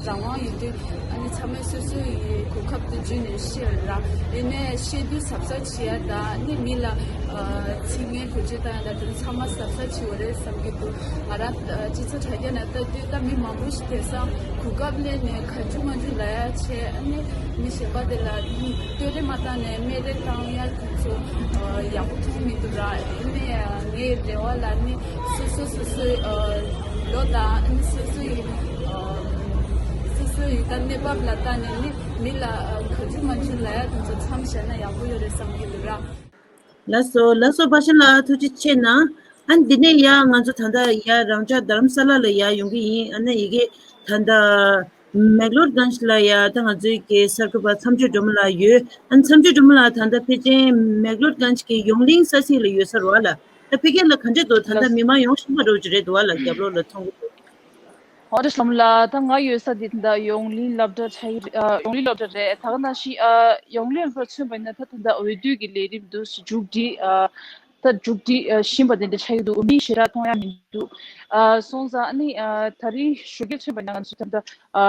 རང་དབང་ཡིན་དུས་ཨ་ནི་ཚང་མས་སོ་སོ་ཡི་གོ་སྐབས་དེ་བརྒྱུད་ནས་བཤད་ར། ཡིན་ནའི་བཤད་དུས་གཟབ་གཟབ་བྱེད་ཡ་དང་ཨ་ནི་མི་ལ་ཚིག་ངན་བེད་སྤྱོད་བཏང་ཡ་དང་དེ་ཚང་མ་གཟབ་གཟབ་བྱེད་དགོས་རེད་བསམ་གྱི་འདུག་ང་རང་སྤྱི་ཚོགས་དྲ་རྒྱ་ནང་ལྟ་དུས་ད་མི་མང་པོ་ཞིག་དེང་སང་གོ་སྐབས་ལེན་ནས་ག་རྒྱུ་མ་རྒྱུ་ལབ་ཡ་བྱས། ཨ་ནི་མི་གཞན་པ་དེ་ལ་བསྟོད་ར་མ་བཏང་ནས་སྨད་ར་བཏང་ཡ། ཚོ་ཡག་པོ་མཐོང་མི་འདུག་ར། ཨ་ནི་ངའི་རེ་བ་ལ་ནི་སོ་སོ་སོ་སོའི་ལོ་དང་ཨ་ནི་སོ་སོ་ཡི་སོ་སོ་ཡི་ད་གནས་བབ་ལ་བལྟས་ནས་ནི་མི་ལ་ག་རྒྱུ་མ་རྒྱུ་ལབ་ཡ་དེ་ཚོ་མཚམས་བཞག་ན་ཡག་པོ་ཡོད་རེད་བསམ་གྱི་འདུག་ར། ལགས་སོ། ལགས་སོ། པ་ཤན་ལགས་ཐུགས་རྗེ་ཆེ་གནང་། ཨ་ནི་འདི་ནས་ཡ་ང་ཚོ་ད་ལྟ་ཡ་རང་ཅག་རྡ་རམ་ས་ལ་ལ་ཡ་ཡོང་གི་ཡིན། ཨ་ནི་ཡི་གེ་ད་ལྟ་མེག་ལོར་གྷན་ཇི་ལ་ཡ་ད་ང་ཚོའི་གི་གསར་འགོད་པ་མཚམས་གཅོད་སྒྲོལ་མ་ལགས་ཡོད། ཨ་ནི་མཚམས་གཅོད་སྒྲོལ་མ་ལགས་ད་ལྟ་ཕལ་ཆེར་མེག་ལོར་གྷན་ཇི་གི་ཡོངས་གླིང་ས་ཚིགས་ལ་ཡོད་ས་རེད་བ་ལ། ད་ཕ་གི་ལ་ག་འདྲས་འདུག་ད་ལྟ་ལགས། མི་མང་ཡོང་བཞིན་པ་འདྲ་བོ་ཅིག་རེད་འདུག་བ་ལ། རྒྱབ་ལོགས་ལ་མཐོང་གི་འདུག་ཨོ་ཏེ་ཤ་ལམ་ལ། ད་ང་ཡོད་ས་འདི་ད་ཡོངས་གླིང་སློབ་གྲྭ་ཆགས་ཡོད། ཨ་ཡོངས་གླིང་སློབ་གྲྭ་རེད། ད་ག་ནང་བཞིན་ཨ་ཡོངས་གླིང་སློབ་གྲྭ་མཚོན་པ་ཡིན་ན་ད་ད་ལྟ་འོས་བསྡུ་གི་ལས་རིམ་འདུག་མཇུག་སྒྲིལ་ཨ་ད་མཇུག་སྒྲིལ་ཨ་བཞིན་པ་དེ་འདྲ་ཆགས་ཀྱི་འདུག་མི་ཞེ་དྲག་མཐོང་ཡ་མི་འདུག་ཨ་སོང་ཙང་ཨ་ནི་ཨ་ད་རིང་ཞོགས་ཀས་མཚོན་པ་ཡིན་ན་ང་ཚོ་ད་ལྟ་ཨ་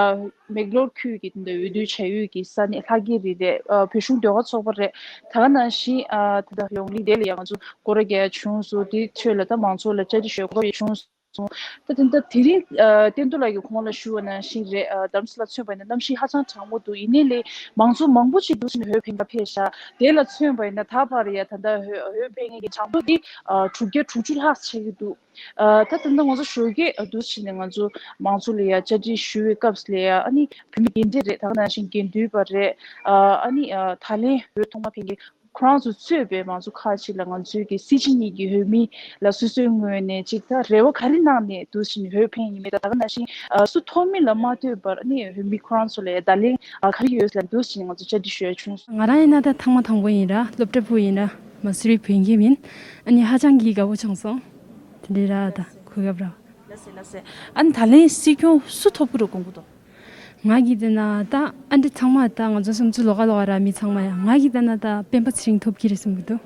མེག་ལོར་ཁུལ་གྱི་ད་ལྟ་འོས་བསྡུ་བྱ་ཡུལ་གྱི་ས་གནས་ལྷ་སྐལ་རི་རེད། ཨ་བོད་གཞུང་ཟློས་གར་ཚོགས་པ་རེད། ད་ག་ནང་བཞིན་ཨ་ད་ལྟ་ཡོངས་གླིང་དེ་ལ་ཡ་ང་ཚོ་སྐོར་ར་རྒྱག་ཡ་བྱུང་སོང་། དེའི་ཁྲོད་ལ་ད་མང་ཚོགས་ལ་བཅར་འདྲི་ཞུ་ཡ་གོ་སྐབས་ཡང་བྱུང་སོང་། སོང་། ད་དེ་འདྲ་དེ་རིང་ཨ་བསྟན་རྡོར་ལགས་ཀྱིས་གོང་ལ་ཞུས་པ་ནང་བཞིན་རེད། ཨ་རྡ་རམ་ས་ལ་མཚོན་པ་ཡིན་ན་གནམ་གཤིས་ཧ་ཅང་གྲང་མོ་འདུག་ཡིན་ནའི་ལས་མང་ཚོགས་མང་པོ་ཅིག་འདུག་ཟེར་ནས་འོས་འཕེན་ག་ཕེབས་ཤག་དེ་ལ་མཚོན་པ་ཡིན་ན་ད་བར་ཡ་ད་ལྟ་འོས་འོས་འཕེན་མཁན་གྱི་གྲངས་ཐོ་དེ་ཨ་དྲུག་བརྒྱ་དྲུག་ཅུ་ལྷག་ཆགས་ཀྱི་འདུག་ཨ་ད་ད་ལྟ་ང་ཚོ་ཞོགས་ཀས་ཨ་འདུག་ཟེར་ནས་ང་ཚོ་མང་ཚོགས་ལ་ཡ་བཅར་འདྲི་ཞུ་བའི་སྐབས་ལ་ཡ་ཨ་ནི་བུད་མེད་རྒན་གྲས་རེད། ད་ག་ནང་བཞིན་དགེ་འདུན་པ་རེད། ཨ་ཨ་ནི་ཨ་ད་ལན་འོས་ཐོག་མ་འཕེན་མཁན་ཁོ་རང་ཚོ་གཙོས་པའི་མང་ཚོགས་ཁག་ཅིག་ལ་ང་ཚོའི་གི་སྲིད་སྤྱི་གཉིས་ཀྱི་འོས་མི་ལ་སོ་སོའི་ངོས་ནས་ཅིག་ད་རེ་བ་ག་རེ་གནང་ནས་འདུག་ཟེར་ནས་འོས་འཕེན་ཡིན་མིན་དང་། ད་ག་ནང་བཞིན་ཨ་སུ་ཐོབ་མིན་ལ་མ་ལྟོས་པར་ནི་འོས་མི་ཁོ་རང་ཚོ་ལ་བརྡ་ལན་ཨ་ག་རེ་ཡོད་ལ་འདུག་ཟེར་ནས་ང་ཚོ་བཅར་འདྲི་ཞུ་ཡ་བྱུང་སོང་། ང་རང་ཡིན་ན་ད་ཐེངས་མ་དང་པོ་ཡིན་ར། སློབ་གྲྭ་ཕྲུག་ཡིན་ར། མ་སུ་རི་བོད་ཁྱིམ་ཡིན། ཨ་ནི་ཧ་ཅང་གི་དགའ་པོ་བྱུང་སོང་། དེ་འདྲའི་ར་ད་གོ་སྐབས་ར། ལགས་སེ་ལགས་སེ། ཨ་ནི་ད་ལན་སྲིད་སྐྱོང་སུ་ཐོབ་ཀྱི་རེད་དགོངས་ཀྱི་འདུག་ང་གིས་བལྟས་ན་ད་ཨ་འདྲ་ཚང་མ་ད་ང་ཚོ་བསམ་ཚུལ་ལོགས་ཀ་ལོགས་ཀ་ར། མི་ཚང་མ་ཡ་ང་གིས་བལྟས་ན་ད་སྤེན་པ་ཚེ་རིང་ཐོབ་ཀྱི་རེད་བསམ་གྱི་འདུག་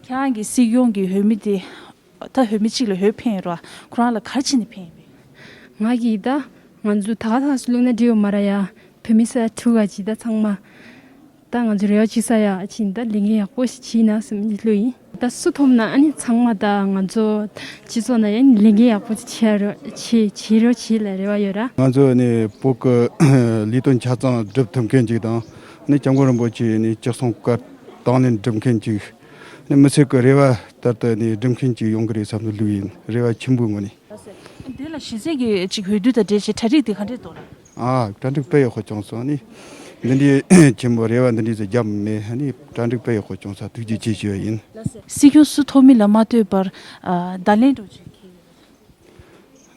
ཁྱེད་རང་གི་སྲིད་སྐྱོང་གི་འོས་མི་དེ་ད་འོས་མི་གཅིག་ལ་འོས་འཕེན་ཡོད་ར། ཁོ་རང་ལ་ག་རེ་བྱས་ནས་འཕེན་ཡོད་པས། ང་གིས་ད་ང་ཚོ་ད་ག་ད་ག་སུ་བླུགས་ན་འགྲིག་ཡོད་མ་ར་ཡ། བོད་མི་ས་ཡ་དྲུག་ག་ཅིག་ད་ཚང་མ། ད་ང་ཚོ་རེ་བ་ཅིག་ས་ཡ་ཕྱིན་ད་ལས་འགན་ཡག་པོ་ཞིག་བྱས་ན་བསམ་གྱི་བློ་ཡིན། ད་སུ་ཐོབ་ན་ཨ་ནི་ཚང་མ་ད་ང་ཚོ་སྤྱི་ཚོགས་ནང་ཡང་ལས་འགན་ཡག་པོ་ཅིག་བྱེད་རོགས་བྱེད་བྱེད་རོགས་བྱེད་ལ་རེ་བ་ཡོད་ར། ང་ཚོ་ནི་བོད་ཀྱི་ལས་དོན་ཆ་ཚང་སྒྲུབ་ཐུབ་མཁན་ཅིག་དང་ནི་སྐྱབས་མགོན་རིན་པོ་ཆེ་ནི་ཅི་གསུང་བཀའ་དང་ལེན་སྒྲུབ་མཁན་ཅིག་ནི་མི་ཚེ་གི་རེ་བ་ལྟར་དུ་ནི་སྒྲུབ་མཁན་ཅིག་ཡོང་གི་རེད་བསམ་ནས་བླུགས་ཡིན། རེ་བ་ཆེན་པོའི་ངང་ནས། དེ་ལ་གཞི་རྩའི་གི་ཅིག་འོས་བསྡུ་དང་འབྲེལ་བྱས་གྲ་སྒྲིག་དེ་ག་འདྲས་འདུག་ལ། ཨ། གྲ་སྒྲིག་དཔེ་ཡག་པོ་བྱུང་སོང་ནི། འདི་འདྲའི་ཆེན་པོ་རེ་བ་འདི་འདྲའི་ཟེར་རྒྱབ་མེད་ནི། གྲ་སྒྲིག་དཔེ་ཡག་པོ་བྱུང་ས་ཐུགས་རྗེ་ཆེ་ཞུ་བ་ཡིན། སྲིད་སྐྱོང་སུ་ཐོབ་མིན་ལ་མ་ལྟོས་པར་ཨ། བརྡ་ལན་འགྲོ་ཆེད་ཁེལ་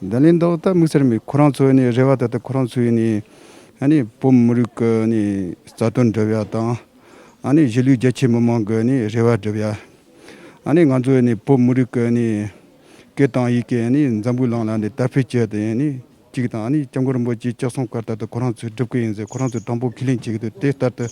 ཡོད། བརྡ་ལན་འདོགས་ད་དམིགས་བསལ་མེད། ཁོ་རང་ཚོ་ནི་རེ་བ་ད་ལྟ་ཁོ་རང་ཚོའི་ནི་ཨ་ནི་བོད་མི་རིགས་ཀྱི་ནི་རྩ་དོན་སྒྲུབ་ཡ་དང་། ཨ་ནི་གཞིས་ལུས་རྒྱ་ཆེ་མི་མང་གི་ནི་རེ་བ་སྒྲུབ་ཡ། ཨ་ནི་ང་ཚོ་ནི་བོད་མི་རིགས་ཀྱི་ནི་སྐད་དང་ཡི་གེ་ནི་འཛམ་བུའི་གླིང་ལ་ནི་དར་སྤེལ་བྱས་ཏེ་ནི་གཅིག་དང་། ཨ་ནི་སྐྱབས་མགོན་རིན་པོ་ཆེའི་ཅི་གསུང་བཀའ་ལྟར་དུ་ཁོ་རང་ཚོས་སྒྲུབ་ཀྱི་ཡིན་ཟེར་ཁོ་རང་ཚོས་དྲང་པོ་ཁས་ལེན་བྱེད་ཀྱི་འདུག་དེ་ལྟར་དུ་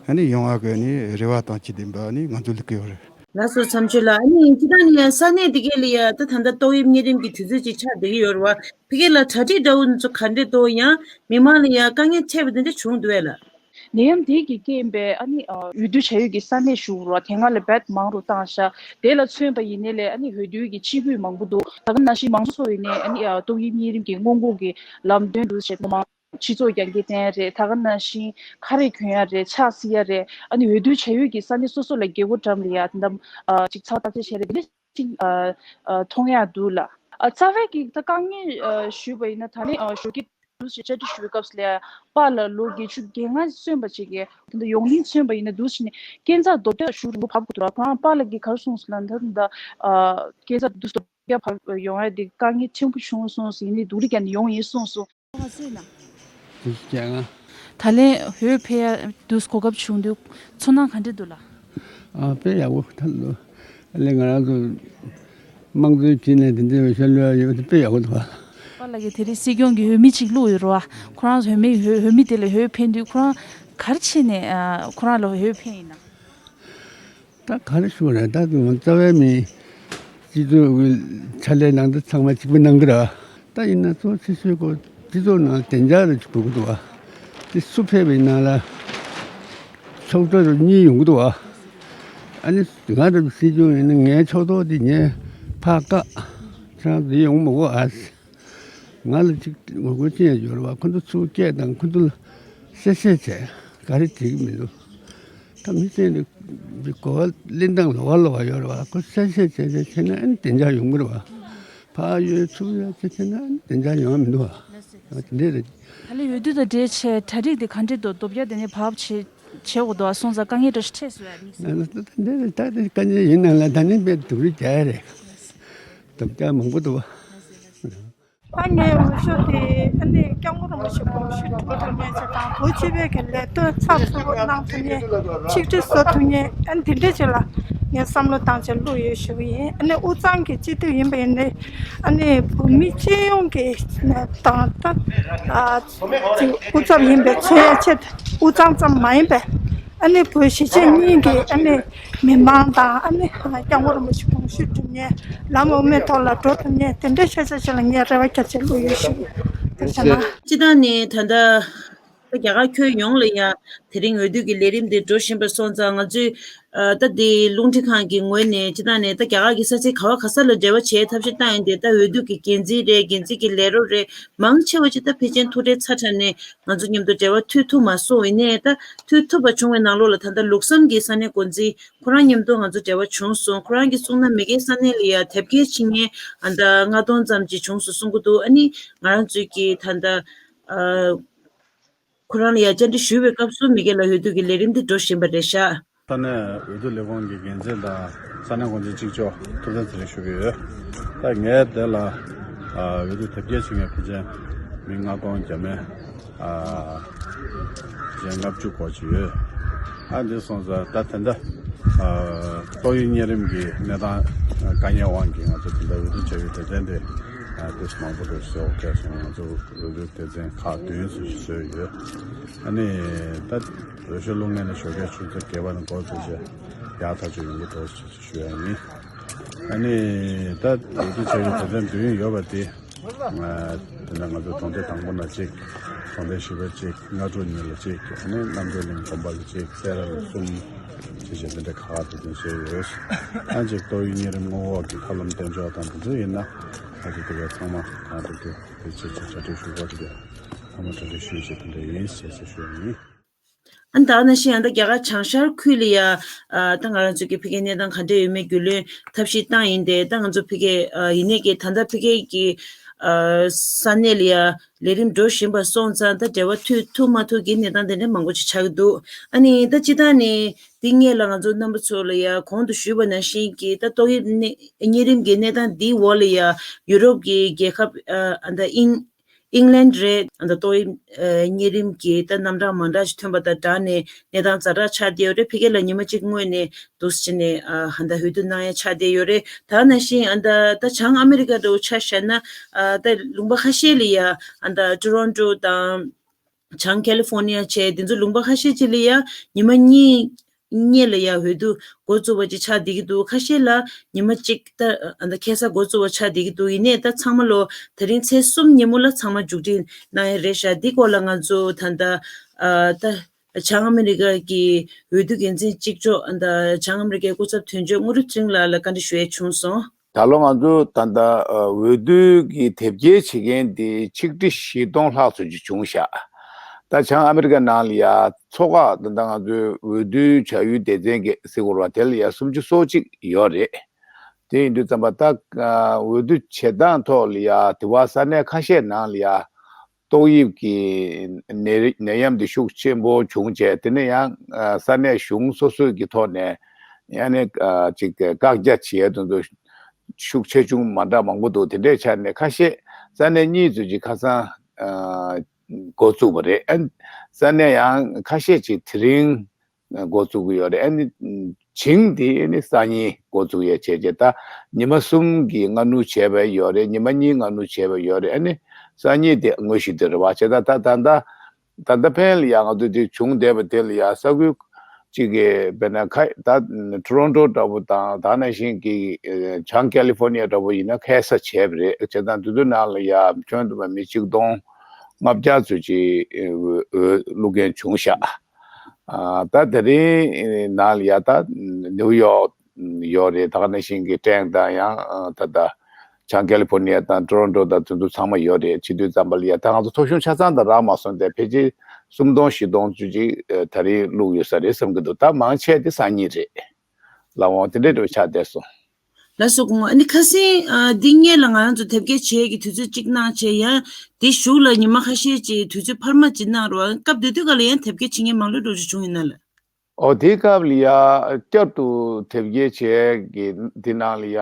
ཨ་ནི་ཡོང་བ་གི་ནི་རེ་བ་དང་བཅས་ཏེ་འབའ་ནི་ང་ཚོ་ལུག་གི་ཡོད་རེད། ལགས་སོ། མཚམས་གཅོད་ལ། ཨ་ནི་སྤྱི་བཏང་ནི་ཡ་ས་གནས་འདི་གའི་ལ་ཡ་ད་ད་ལྟ་ཏོག་དབྱིབས་གཉན་རིམས་ཀྱི་དུས་ཚོད་ཅིག་ཆགས་བསྡད་ཀྱི་ཡོད་རེད་བ། ཕ་གི་ལ་གྲ་སྒྲིག་འདྲ་བོ་ཚོ་ག་འདྲས་འདུག་ཡང་མི་མང་ལ་ཡ་དཀའ་ངལ་འཕྲད་པ་འདི་འདྲ་བྱུང་འདུག་བས་ལ། ནད་ཡམས་དེ་གི་རྐྱེན་པས་ཨ་ནི་འོས་བསྡུ་བྱ་ཡུལ་གྱི་ས་གནས་ཞུ་རུ་དེ་སྔ་ལས་རྦད་མང་རུ་བཏང་ཤག་དེ་ལ་མཚོན་པ་ཡིན་ནའི་ལས་ཨ་ནི་འོས་བསྡུའི་གི་སྤྱི་འཐུས་མང་པོ་འདུག་ད་ག་ནང་བཞིན་མང་གཙོ་ཚོ་ཡིན་ནའི་ཨ་ནི་ཏོག་དབྱིབས་གཉན་རིམས་ཀྱི་སྔོན་འགོག་གི་ལམ་སྟོན་འདུག་ཟེར་མང་སྤྱི་ཚོགས་རྒྱ་སྐྱེད་བསྟན་རེད། ད་ག་ནང་བཞིན་ཁ་རས་གྱོན་ཡ་རེད། ཕྱག་བསིལ་ཡ་རེད། ཨ་ནི་འོས་བསྡུ་བྱ་ཡུལ་གྱི་ས་གནས་སོ་སོ་ལ་རྒྱལ་སྒོ་འགྲམ་ལ་ཡ་དེ་འདྲ་ཅིག་ཚ་བ་བརྟག་དཔྱད་བྱས་རེད། དེ་འདྲ་ཅིག་མཐོང་ཡ་འདུག་ལ། རྩ་བའི་གི་ད་དཀའ་ངལ་ཞུས་པ་ཡིན་ན་ད་ནི་ཞོགས་ཀས་འདུག་ཞེས་བཅར་འདྲི་ཞུ་བའི་སྐབས་སུ་ལ་པཱ་ལགས་ལོ་བརྒྱད་ཅུ་གྱ་ལྔ་སོན་པ་ཅིག་གིས་དེ་འདྲ་ཡོང་ལིང་མཚོན་པ་ཡིན་ན་འདུག་ཟེར་ནས་སྐས་འཛེག་རྡོ་རྒྱག་ཞུ་རིང་པོ་བབས་དགོས་འདུག་ལ། ཁོ་རང་པཱ་ལགས་ཀྱིས་ག་རེ་གསུངས་སོང་ལབ་ན། ད་ལྟ་སྐས་འཛེག་འདུག་རྡོ་རྒྱག་བབས་ཡོང་ཡ་དེ་དཀའ་ངལ་ཆེན་པོ་བྱུང་སོང་ཟེར། ཡིན་ནའི་སྡུག་རུས་བརྒྱབ་ནས་ཡོང་ཡིན་གསུངས་སོང་། དུས་ཀྱང་ད་ལན་འོས་འཕེན་ཡ་དུས་གོ་སྐབས་བྱུང་དུས་ཚོར་སྣང་ག་འདྲ་འདུག་ལ། ཨ། དཔེ་ཡག་པོ་ད་ལོ། ཨ་ལས་ང་རང་ཚོ་དམངས་གཙོའི་དཀྱིལ་ནས་དེ་འདྲའི་འོས་ཤོག་བླུགས་ཡ་ཡོད་དེ་དཔེ་ཡག་པོ་འདུག་བ། པཱ་ལགས་ཀྱིས་དེ་རིང་སྲིད་སྐྱོང་གི་འོས་མི་གཅིག་བླུགས་ཡོད་རེད་བ། ཁོ་རང་འོས་མི་འོས་འོས་མི་དེ་ལ་འོས་འཕེན་དུས་ཁོ་རང་ག་རེ་བྱས་ནས་ཨ་ཁོ་རང་ལ་འོས་འཕེན་ཡིན་ན། ད་ག་རེ་ཞུ་རེད། ད་ང་རྩ་བའི་མི་སྤྱི་ཚོགས་ཀྱི་ཕྱག་ལས་གནང་འདི་ཚང་མ་གཅིག་པུ་གནང་གི་རེད། ད་ཡིན་ན་གཙོ་ཆེ་ཤོས་ཀོ་སྤྱི་ཚོགས་ནང་བདེ་འཇགས་རེ་དགོས་ཀྱི་འདུག་བ། དེ་སུ་ཕེབས་པའི་ནང་ལ་ཕྱོགས་གཏོགས་གཉིས་ཡོང་གི་འདུག་བ། ཨ་ནི་ང་རང་སྲིད་སྐྱོང་ཡིན་ན་ངའི་ཕྱོགས་གཏོགས་དེ་ངས་ཕར་བཀག་ཁྱེད་རང་འདི་ཡོང་མི་དགོས་ཨ། ང་ལ་ཅིག་ངོ་རྒོལ་ཅི་ཡང་ཡོད་རེད་བ། ཁོ་ཚོ་ཚུར་སྐད་དང་ཁོ་ཚོ་ལ་གསལ་བཤད་བྱས་ག་རེ་བྱེད་ཀྱི་མི་འདུག་ད་མི་སེམས་ནི་གོ་བ་གླེན་སྟངས་ལོགས་ཀ་ལོགས་ཀ་ཡོད་རེད་བ། ཁོ་གསལ་བཤད་བྱས་བྱས་བྱས་ན་ཨ་ནི་བདེ་འཇགས་ཡོང་གི་རེད་བ། ཕར་གཡོལ་ཚུར་གཡོལ་བྱས་བྱས་ན་ཨ་ནི་བདེ་འཇགས་ཡོང་བ་མི་འདུག་བ། དེ་འདྲས་རེད། ད་ལན་འོས་བསྡུ་དང་འབྲེལ་བྱས་གྲ་སྒྲིག་དེ་ག་འདྲས་འདུག་རྡོ་རྒྱག་དེ་ནས་བབས་བྱས་བྱེད་དགོས་འདུག་བ། སོང་ཙང་དཀའ་ངལ་འདྲ་ཞིག་འཕྲད་སོང་ཡ་མི་སྲིད། ད་འདི་ད་འདི་དཀའ་ངལ་ཡིན་ནའང་ལ་ད་ནི་དཔེ་སྡུག་རུས་རྒྱག་ཡ་རེད། སྡུག་རྒྱག་མང་པོ་འདུག་བ། ད་ངའི་འོས་ཤོག་དེ་ཨ་ནི་སྐྱབས་མགོན་རིན་པོ་ཆེ་དགོངས་ཞུ་སྒྲུབ་ཐུབ་མཁན་ཅིག་དང་། བོད་སྤྱི་པའི་གི་ལས་དོན་ཚགས་ཚུད་པོ་གནང་ཐུབ་མཁན། ཆིག་སྒྲིལ་བཟོ་ཐུབ་མཁན། ཨ་ནི་དེ་འདྲས་ཅིག་ལ་ངས་བསམ་བློ་བཏང་བྱས་བླུགས་ཡོད་ཞུ་གི་ཡིན། ཨ་ནི་དབུས་གཙང་གི་སྤྱི་འཐུས་ཡིན་པ་ཡིན་ནའི་ཨ་ནི་བོད་མི་སྤྱི་ཡོངས་ཀྱི་དང་ད་ཅིག་སྐུ་ཚབ་ཡིན་པའི་མཚོན་ཡ་ཆེད་དུ་དབུས་གཙང་ཙམ་མ་ཡིན་པའི་ཨ་ནི་བོད་གཞིས་བྱེས་གཉིས་ཀྱི་ཨ་ནི་མི་མང་དང་ཨ་ནི་སྐྱབས་མགོན་རིན་པོ་ཆེ་དགོངས་ཞུ་སྒྲུབ་མཁན། ལམ་འོས་མའི་ཐོག་ལ་འགྲོ་ཐུབ་མཁན་དེ་འདྲའི་ཤ་ཚ་ཅན་ལ་ངས་རེ་བ་བརྒྱབ་བྱས་བླུགས་ཡོད་ཞུ། ཐུགས་རྗེ་ཆེ་གནང་། སྤྱི་བཏང་ནས་ད་ལྟ་རྒྱ་གར་ཁྱོན་ཡོངས་ལ་ཡང་དེ་རིང་འོས་བསྡུ་གི་ལས་རིམ་འདི་འགྲོ་བཞིན་པ་སོང་ཙང་། ང་ཚོས་ཨ་ད་འདི་རླུང་འཕྲིན་ཁང་གི་ངོས་ནས་སྤྱི་བཏང་ནས་ད་རྒྱ་གར་གྱི་ས་ཆ་ག་བ་ག་ས་ལ་འབྲེལ་བ་བྱེད་ཐབས་ཤེས་བཏང་ཡིན་ཏེ། ད་འོས་བསྡུ་གི་འགན་འཛིན་རེད། འགན་འཛིན་གྱི་ལས་རོགས་རེད། མང་ཆེ་བ་ཅིག་ད་ཕལ་ཆེར་ཐུག་འཕྲད་ཚ་དྲགས་ནས་ང་ཚོ་མཉམ་དུ་འབྲེལ་བ་མཐུད་ཐུབ་མ་སོང་། ཡིན་ནའི་ད་མཐུད་ཐུབ་པ་བྱུང་བའི་ནང་ལོགས་ལ་ད་ལྟ་ལུགས་བསམ་གྱི་ས་གནས་འགོ་འཛིན་ཁོ་རང་མཉམ་དུ་ང་ཚོ་འབྲེལ་བ་བྱུང་སོང་། ཁོ་རང་གིས་གསུངས་ན་མི་སྒེར་ས་གནས་ལ་ཡ་དེབ་སྐྱེལ་བྱེད་མཁན་ཨ་ད་ལྔ་སྟོང་ཙམ་ཅིག་བྱུང་སོང་གསུང་གི་འདུག་ཨ་ནི་ང་རང་ཚོས་ཀྱིས་ད་ལྟ་ཨ་ཁོ་རང་ལ་ཡ་བཅར་འདྲི་ཞུས་པའི་སྐབས་སུ་མི་སྒེར་ལ་འོས་བསྡུ་གི་ལས་རིམ་འདི་འགྲོ་བཞིན་པ་རེད་ཤག་ས་གནས་འོས་བསྡུ་ལས་ཁུངས་ཀྱི་འགན་འཛིན་དང་ས་གནས་འགོ་འཛིན་གཅིག་ལྕོགས་ཐུགས་རྗེ་ཆེ་ཞུ་གི་ཡོད། ད་ངས་དེ་ལ་ཨ་འོས་བསྡུ་དེབ་སྐྱེལ་བྱེད་མཁན་ཕལ་ཆེར་མི་ལྔ་སྟོང་བརྒྱ་མེད་ཨ་བརྒྱད་ལྔ་བཅུ་སྐོར་ཅིག་ཡོད། ཨ་འདི་སོང་ཙང་ད་ད་ལྟ་ཨ་ཏོག་དབྱིབས་གཉན་རིམས་ཀྱི་གནས་སྟངས་དཀའ་ངལ་དབང་གིས་ང་ཚོ་ད་ལྟ་འོས་བསྡུ་བྱ་ཡུལ་སྡེ་ཚན་དེ་ཨ་ཏོག་ཙམ་མང་པོ་འགྲོ་ཞིག་ཟེར་བ་སྐད་སོང་། ང་ཚོ་འོས་བསྡུ་སྡེ་ཚན་ཁག་བདུན་ཙམ་ཞིག་བཟོས་ཡོད། ཨ་ནི་ད་འོས་ཤོག་བླུག་མཁན་ནི་ཞོགས་ཀས་ཆུ་ཚོད་བརྒྱད་པ་ནས་འགོ་བཙུགས་བྱས་ཡག་ཐག་ཆོད་ཡོང་གི་འདུག་ཞེས་ཞུ་ཡ་ཡིན། ཨ་ནི་ད་འོས་བསྡུ་བྱ་ཡུལ་སྡེ་ཚན་བདུན་ཡོད་པ་དེ་ ཨ། དེ་འདྲ་ང་ཚོ་གྲོང་སྡེ་དང་པོ་ན་གཅིག་གྲོང་སྡེ་བཞི་པ་གཅིག་སྔ་དྲོ་གཉིས་ལ་གཅིག་ཨ་ནི་རྣམ་གྲོལ་གླིང་དགོན་པ་ལ་གཅིག་གསལ་ར་ལ་གསུམ། ཅེས་བྱས་འདི་འདྲ་ཁག་ཁག་དེ་འདྲ་བྱས་ཡོད། ཨ་ཅིག་ཏོག་དབྱིབས་གཉན་རིམས་སྔོན་འགོག་གི་ཐབས་ལམ་སྟོན་ཕྱོགས་དང་དེ་ཚོ་ཡིན་ན་ཨ་ཅིག་དེ་གའི་ཚང་མ་གང་ཐུབ་ཐུབ་དེ་ཅིག་ཅིག་གྲ་སྒྲིག་ཞུ་དགོས་དེ་གའི་ཚང་མ་གྲ་སྒྲིག་ཞུས་བྱས་དེ་འདྲ་ཡིན་ཞེས་ཟེར་ཞུ་བ་ཡིན། ཨ་ནི་ད་ག་ནང་བཞིན་ཨ་ད་རྒྱ་གར་བྱང་ཤར་ཁུལ་ལ་ཡ་ཨ་ད་ང་རང་ཚོ་གི་ཕ་གིའི་གནས་སྟངས་ག་འདྲ་ཡོད་མེད་རྒྱུས་ལོན་ཐབས་ཤེས་བཏང་ཡིན་ཏེ། ད་ང་ཚོ་ཕ་གིའི་ཨ་ཡིན་ནའི་གི་ད་ལྟ་ཕ་གིའི་གི་ཨ་ས་གནས་ལ་ཡ་ལས་རིམ་འགྲོ་བཞིན་པ་སོང་ཙང་ད་འབྲེལ་བ་མཐུད་ཐུབ་མ་ཐུབ་ཀྱི་གནས་སྟངས་དེ་འདྲ་མང་པོ་ཅིག་ཆགས་ཀྱི་འདུག་ཨ་ནི་ད་སྤྱིར་བཏང་ནས་འདི་སྔོན་ལ་ང་ཚོ་རྣམ་པ་ཚོ་ལ་ཡ་གོང་དུ་ཞུས་པ་ནང་བཞིན་གྱི་ད་ཏོག་དབྱིབས་གནས་གཉན་རིམས་ཀྱི་གནས་སྟངས་འདིའི་འོག་ལ་ཡ་ཡུ་རོབ་ཀྱི་རྒྱལ་ཁབ་ཨ་ཨ་ད་དབྱིན་ཨིང་ལན་རེད། ཨ་ད་ཏོག་དབྱིབས་ཨ་གཉན་རིམས་ཀྱི་ད་རྣམ་གྲངས་མང་དྲགས་ཤིག་ཐོན་པ་དང་སྦྲགས་ནས་གནས་སྟངས་ཛ་དྲག་ཆགས་བསྡད་ཡོད་རེད། ཕ་གི་ལ་ཉི་མ་གཅིག་སྔོན་ནས་འདུག་སེ་བྱས་ནས་ཨ་ད་འོས་བསྡུ་གནང་ཡ་ཆགས་བསྡད་ཡོད་རེད། ད་ནང་བཞིན་ཨ་ད་ད་བྱང་ཨ་མི་རི་ཀ་འདྲ་བོ་ཆ་བཞག་ན་ཨ་ད་ལུང་པ་ཁ་ཤས་ལ་ཡ་ཨ་ད་ཊོ་རོན་ཊོ་དང་། བྱང་ཁ་ལི་ཧྥོ་ནི་ཡ་བྱས་དེ་ཚོ་ལུང་པ་ཁ་ཤས་ཅིག་ལ་ཡ་ཉི་མ་གཉིས་སྔོན་ལ་ཡ་འོས་བསྡུ་འགོ་བཙུགས་པ་ཅིག་ཆགས་བསྡད་ཀྱི་འདུག་ཁ་ཤས་ལ་ཉི་མ་གཅིག་ད་ཨ་ད་ཁ་སང་འགོ་བཙུགས་པ་ཆགས་བསྡད་ཀྱི་འདུག་ཡིན་ནའི་ད་ཚང་མ་ལོ་དེ་རིང་ཚེས་གསུམ་ཉིན་མོ་ལ་ཚང་མ་མཇུག་སྒྲིལ་གནང་ཡ་རེད་ཤག་འདི་སྐོར་ལ་ང་ཚོ་ད་ལྟ་ཨ་ད་བྱང་ཨ་མི་རི་ཀ་གི་འོས་བསྡུ་འགན་འཛིན་གཅིག་ལྕོགས་ཨ་ད་བྱང་ཨ་མི་རི་ཀའི་སྐུ་ཚབ་དོན་གཅོད་དངོས་གྲུབ་ཚེ་རིང་ལགས་ལ་བཀའ་འདྲི་ཞུ་ཡ་བྱུང་སོང་། ད་ལོ་ང་ཚོ་ད་ལྟ་ཨ་འོས་བསྡུ་གི་དེབ་སྐྱེལ་བྱེད་མཁན་དེ་ཆིག་ཁྲི་བཞི་སྟོང་ལྷག་ཙམ་ཅིག་བྱུང་ཤག་ད་བྱང་ཨ་མི་རི་ཀ་ནང་ལ་ཡ་ཚོགས་ཁག་ད་ལྟ་ང་ཚོའི་འོས་བསྡུ་བྱ་ཡུལ་སྡེ་ཚན་གྱི་ཟེར་དགོས་རེད་པ། དེ་ལ་ཡ་སུམ་ཅུ་སོ་གཅིག་ཡོད་རེད། དེ་ཡིན་དུས་ཙམ་པ་ད་ཨ་འོས་བསྡུ་བྱེད་སྟངས་ཐོག་ལ་ཡ་དེ་བ་ས་གནས་ཁ་ཤས་ནང་ལ་ཡ་ཏོག་དབྱིབས་ཀྱི་ནད་ནད་ཡམས་འདི་ཤུགས་ཆེན་པོ་བྱུང་བྱས། དེ་ནས་ཡང་ཨ་ས་གནས་གཞུང་སོ་སོའི་གི་ཐོག་ནས་ཡང་ནས་ཨ་ཅིག་བཀག་རྒྱ་བྱེད་ཡས་དེ་ཚོ་ཤུགས་ཆེ་ཆུང་མ་འདྲ་མང་པོ་འདུག་དེ་འདྲའི་ཆ་ནས་ཁ་ཤས་ས་གནས་གཉིས་ཙམ་ཅིག་ཁ་སང་ཨ་འགོ་བཙུགས་པ་རེད། ཨ་ས་གནས་ཡང་ཁ་ཤས་ཅིག་དེ་རིང་འགོ་བཙུགས་ཀྱི་ཡོད་རེད། ཨ་ནི་བྱིངས་དེ་ཨ་ནི་སང་ཉིན་འགོ་བཙུགས་ཡས་བྱས་རྗེས་ད་ཉི་མ་གསུམ་གྱི་སྔ་སྣུར་བྱས་པ་ཡོད་རེད། ཉི་མ་གཉིས་སྔ་སྣུར་བྱས་པ་ཡོད་རེད། ཨ་ནི་སང་ཉིན་དེ་དངོས་གཞི་དེ་རེད་པ། བྱས་ད་ད་ད་ད་ད་ལྟ་ཕན་ལ་ཡ་ང་ཚོ་དེ་བྱུང་བསྡད་པ་དེ་ལ་ཡ་ས་ཁུལ་གཅིག་གི་དཔེར་ན་ཁ་ད་ཊོ་རོན་ཊོ་འདྲ་པོ་དང་ད་ནང་བཞིན་གྱི་བྱང་ཁ་ལི་ཧྥོ་ནི་ཡ་འདྲ་པོ་ཡིན་ན་ཁ་ས་བྱས་པ་རེད། བྱས་ད་དེ་ཚོ་ནང་ལ་ཡ་ཁྱོན་བསྡོམས་པ་མི་གཅིག་སྟོང་ལྔ་བརྒྱ་ཙམ་ཅིག་འོས་བླུག་མཁན་བྱུང་ཤག་ཨ་ད་དེ་རིང་ནང་ལ་ཡ་ད་ནིའུ་ཡོག་ཡོད་རེད། ད་ག་ནང་བཞིན་གྱི་ཀྲེང་དང་ཡང་ཨ་ད་ད་བྱང་ཁ་ལི་ཧྥོ་ནི་ཡ་དང་ཊོ་རོན་ཊོ་དང་དེ་ཚོ་ཚང་མ་ཡོད་རེད། བྱེད་དུས་ཙམ་པ་ལ་ཡ་ད་ང་ཚོ་ཐོ་གཞུང་ཆ་ཚང་དང་རག་མ་སོང་སྟེ་ཕལ་ཆེར་སུམ་སྟོང་བཞི་སྟོང་ཙམ་ཅིག་ཨ་ད་རིང་བླུག་ཡོད་ས་རེད་བསམ་གྱི་འདུག་ད་མང་ཆེ་དེ་སང་ཉིན་རེད། ལགས་འོང་། དེ་འདྲའི་འགྲོ་ཆགས་བསྡད་སོང་། ལགས་སོ། སྐུ་ངོ། ཨ་ནི་ཁ་སང་ཨ་འདི་སྔོན་ལ་ང་རང་ཚོ་དེབ་སྐྱེལ་བྱེད་ཀྱི་དུས་ཚོད་གཅིག་གནང་བྱས། ཡང་དེ་གཞུག་ལ་ཉི་མ་ཁ་ཤས་ཅིག་དུས་ཚོད་འཕར་མ་ཅིག་གནང་རོགས། སྐབས་དེ་དུས་སྐབས་ལ་ཡང་དེབ་སྐྱེལ་བྱེད་མཁན་མང་ལོས་འགྲོ་རྒྱུ་བྱུང་ཡོད་ན་ལགས། ཨོ་དེའི་སྐབས་ལ་ཡ་བསྐྱར་དུ་དེབ་སྐྱེལ་བྱས་ཀྱི་དེ་ནང་ལ་ཡ་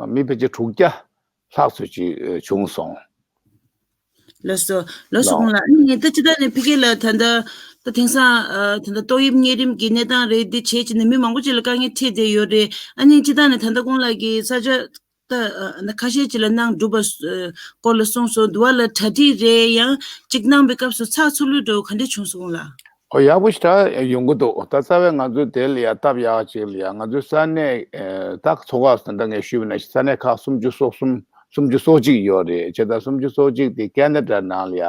མི་ཕལ་ཆེར་དྲུག་བརྒྱ་ལྷག་ཙམ་ཅིག་བྱུང་སོང་། ལགས་སོ། ལགས་སོ། ལགས། སྐུ་ངོ་ལགས། ཨ་ནི་ད་ཅི་ད་ནས་ཕ་གི་ལ་ད་ལྟ་ད་དེང་སང་ཨ་ད་ལྟ་ཏོག་དབྱིབས་གཉན་རིམས་ཀྱི་གནས་སྟངས་རེད། འདི་བྱས་བྱས་ནས་མི་མང་པོ་ཅིག་ལ་དཀའ་ངལ་འཕྲད་བསྡད་ཡོད་རེད། ཨ་ནི་ཅི་ད་ནས་ད་ལྟ་སྐུ་ངོ་ལགས་ཀྱིས་ས་ཆ་ད་ཨ་ཁ་ཤས་ཅིག་ལ་གནང་གྲུབ་པ་སྐོར་ལ་གསུངས་སོང་། འདི་བ་ལ་གྲ་སྒྲིག་རེད། ཡང་ཅིག་གནང་པའི་སྐབས་སུ་ཚགས་ཚུད་ལོས་འགྲོ་ག་འདྲས་བྱུང་སོང་ལགས། ཨོ་ཡག་པོ་ཞེ་དྲག་ཡོང་གི་འདུག་ད་རྩ་བའི་ང་ཚོའི་དེ་ལ་ཡ་སྟབས་ཡག་ཅིག་ལ་ཡ་ང་ཚོའི་ས་གནས་ཨེ་ད་ཚོགས་ཁག་ད་ལྟ་ངས་ཞུས་པ་ནང་བཞིན་ས་གནས་ཁག་སུམ་ཅུ་སོ་གསུམ་སུམ་ཅུ་སོ་གཅིག་ཡོད་རེད། བྱས་ཙང་སུམ་ཅུ་སོ་གཅིག་དེ་ཁེ་ན་ཌ་ནང་ལ་ཡ་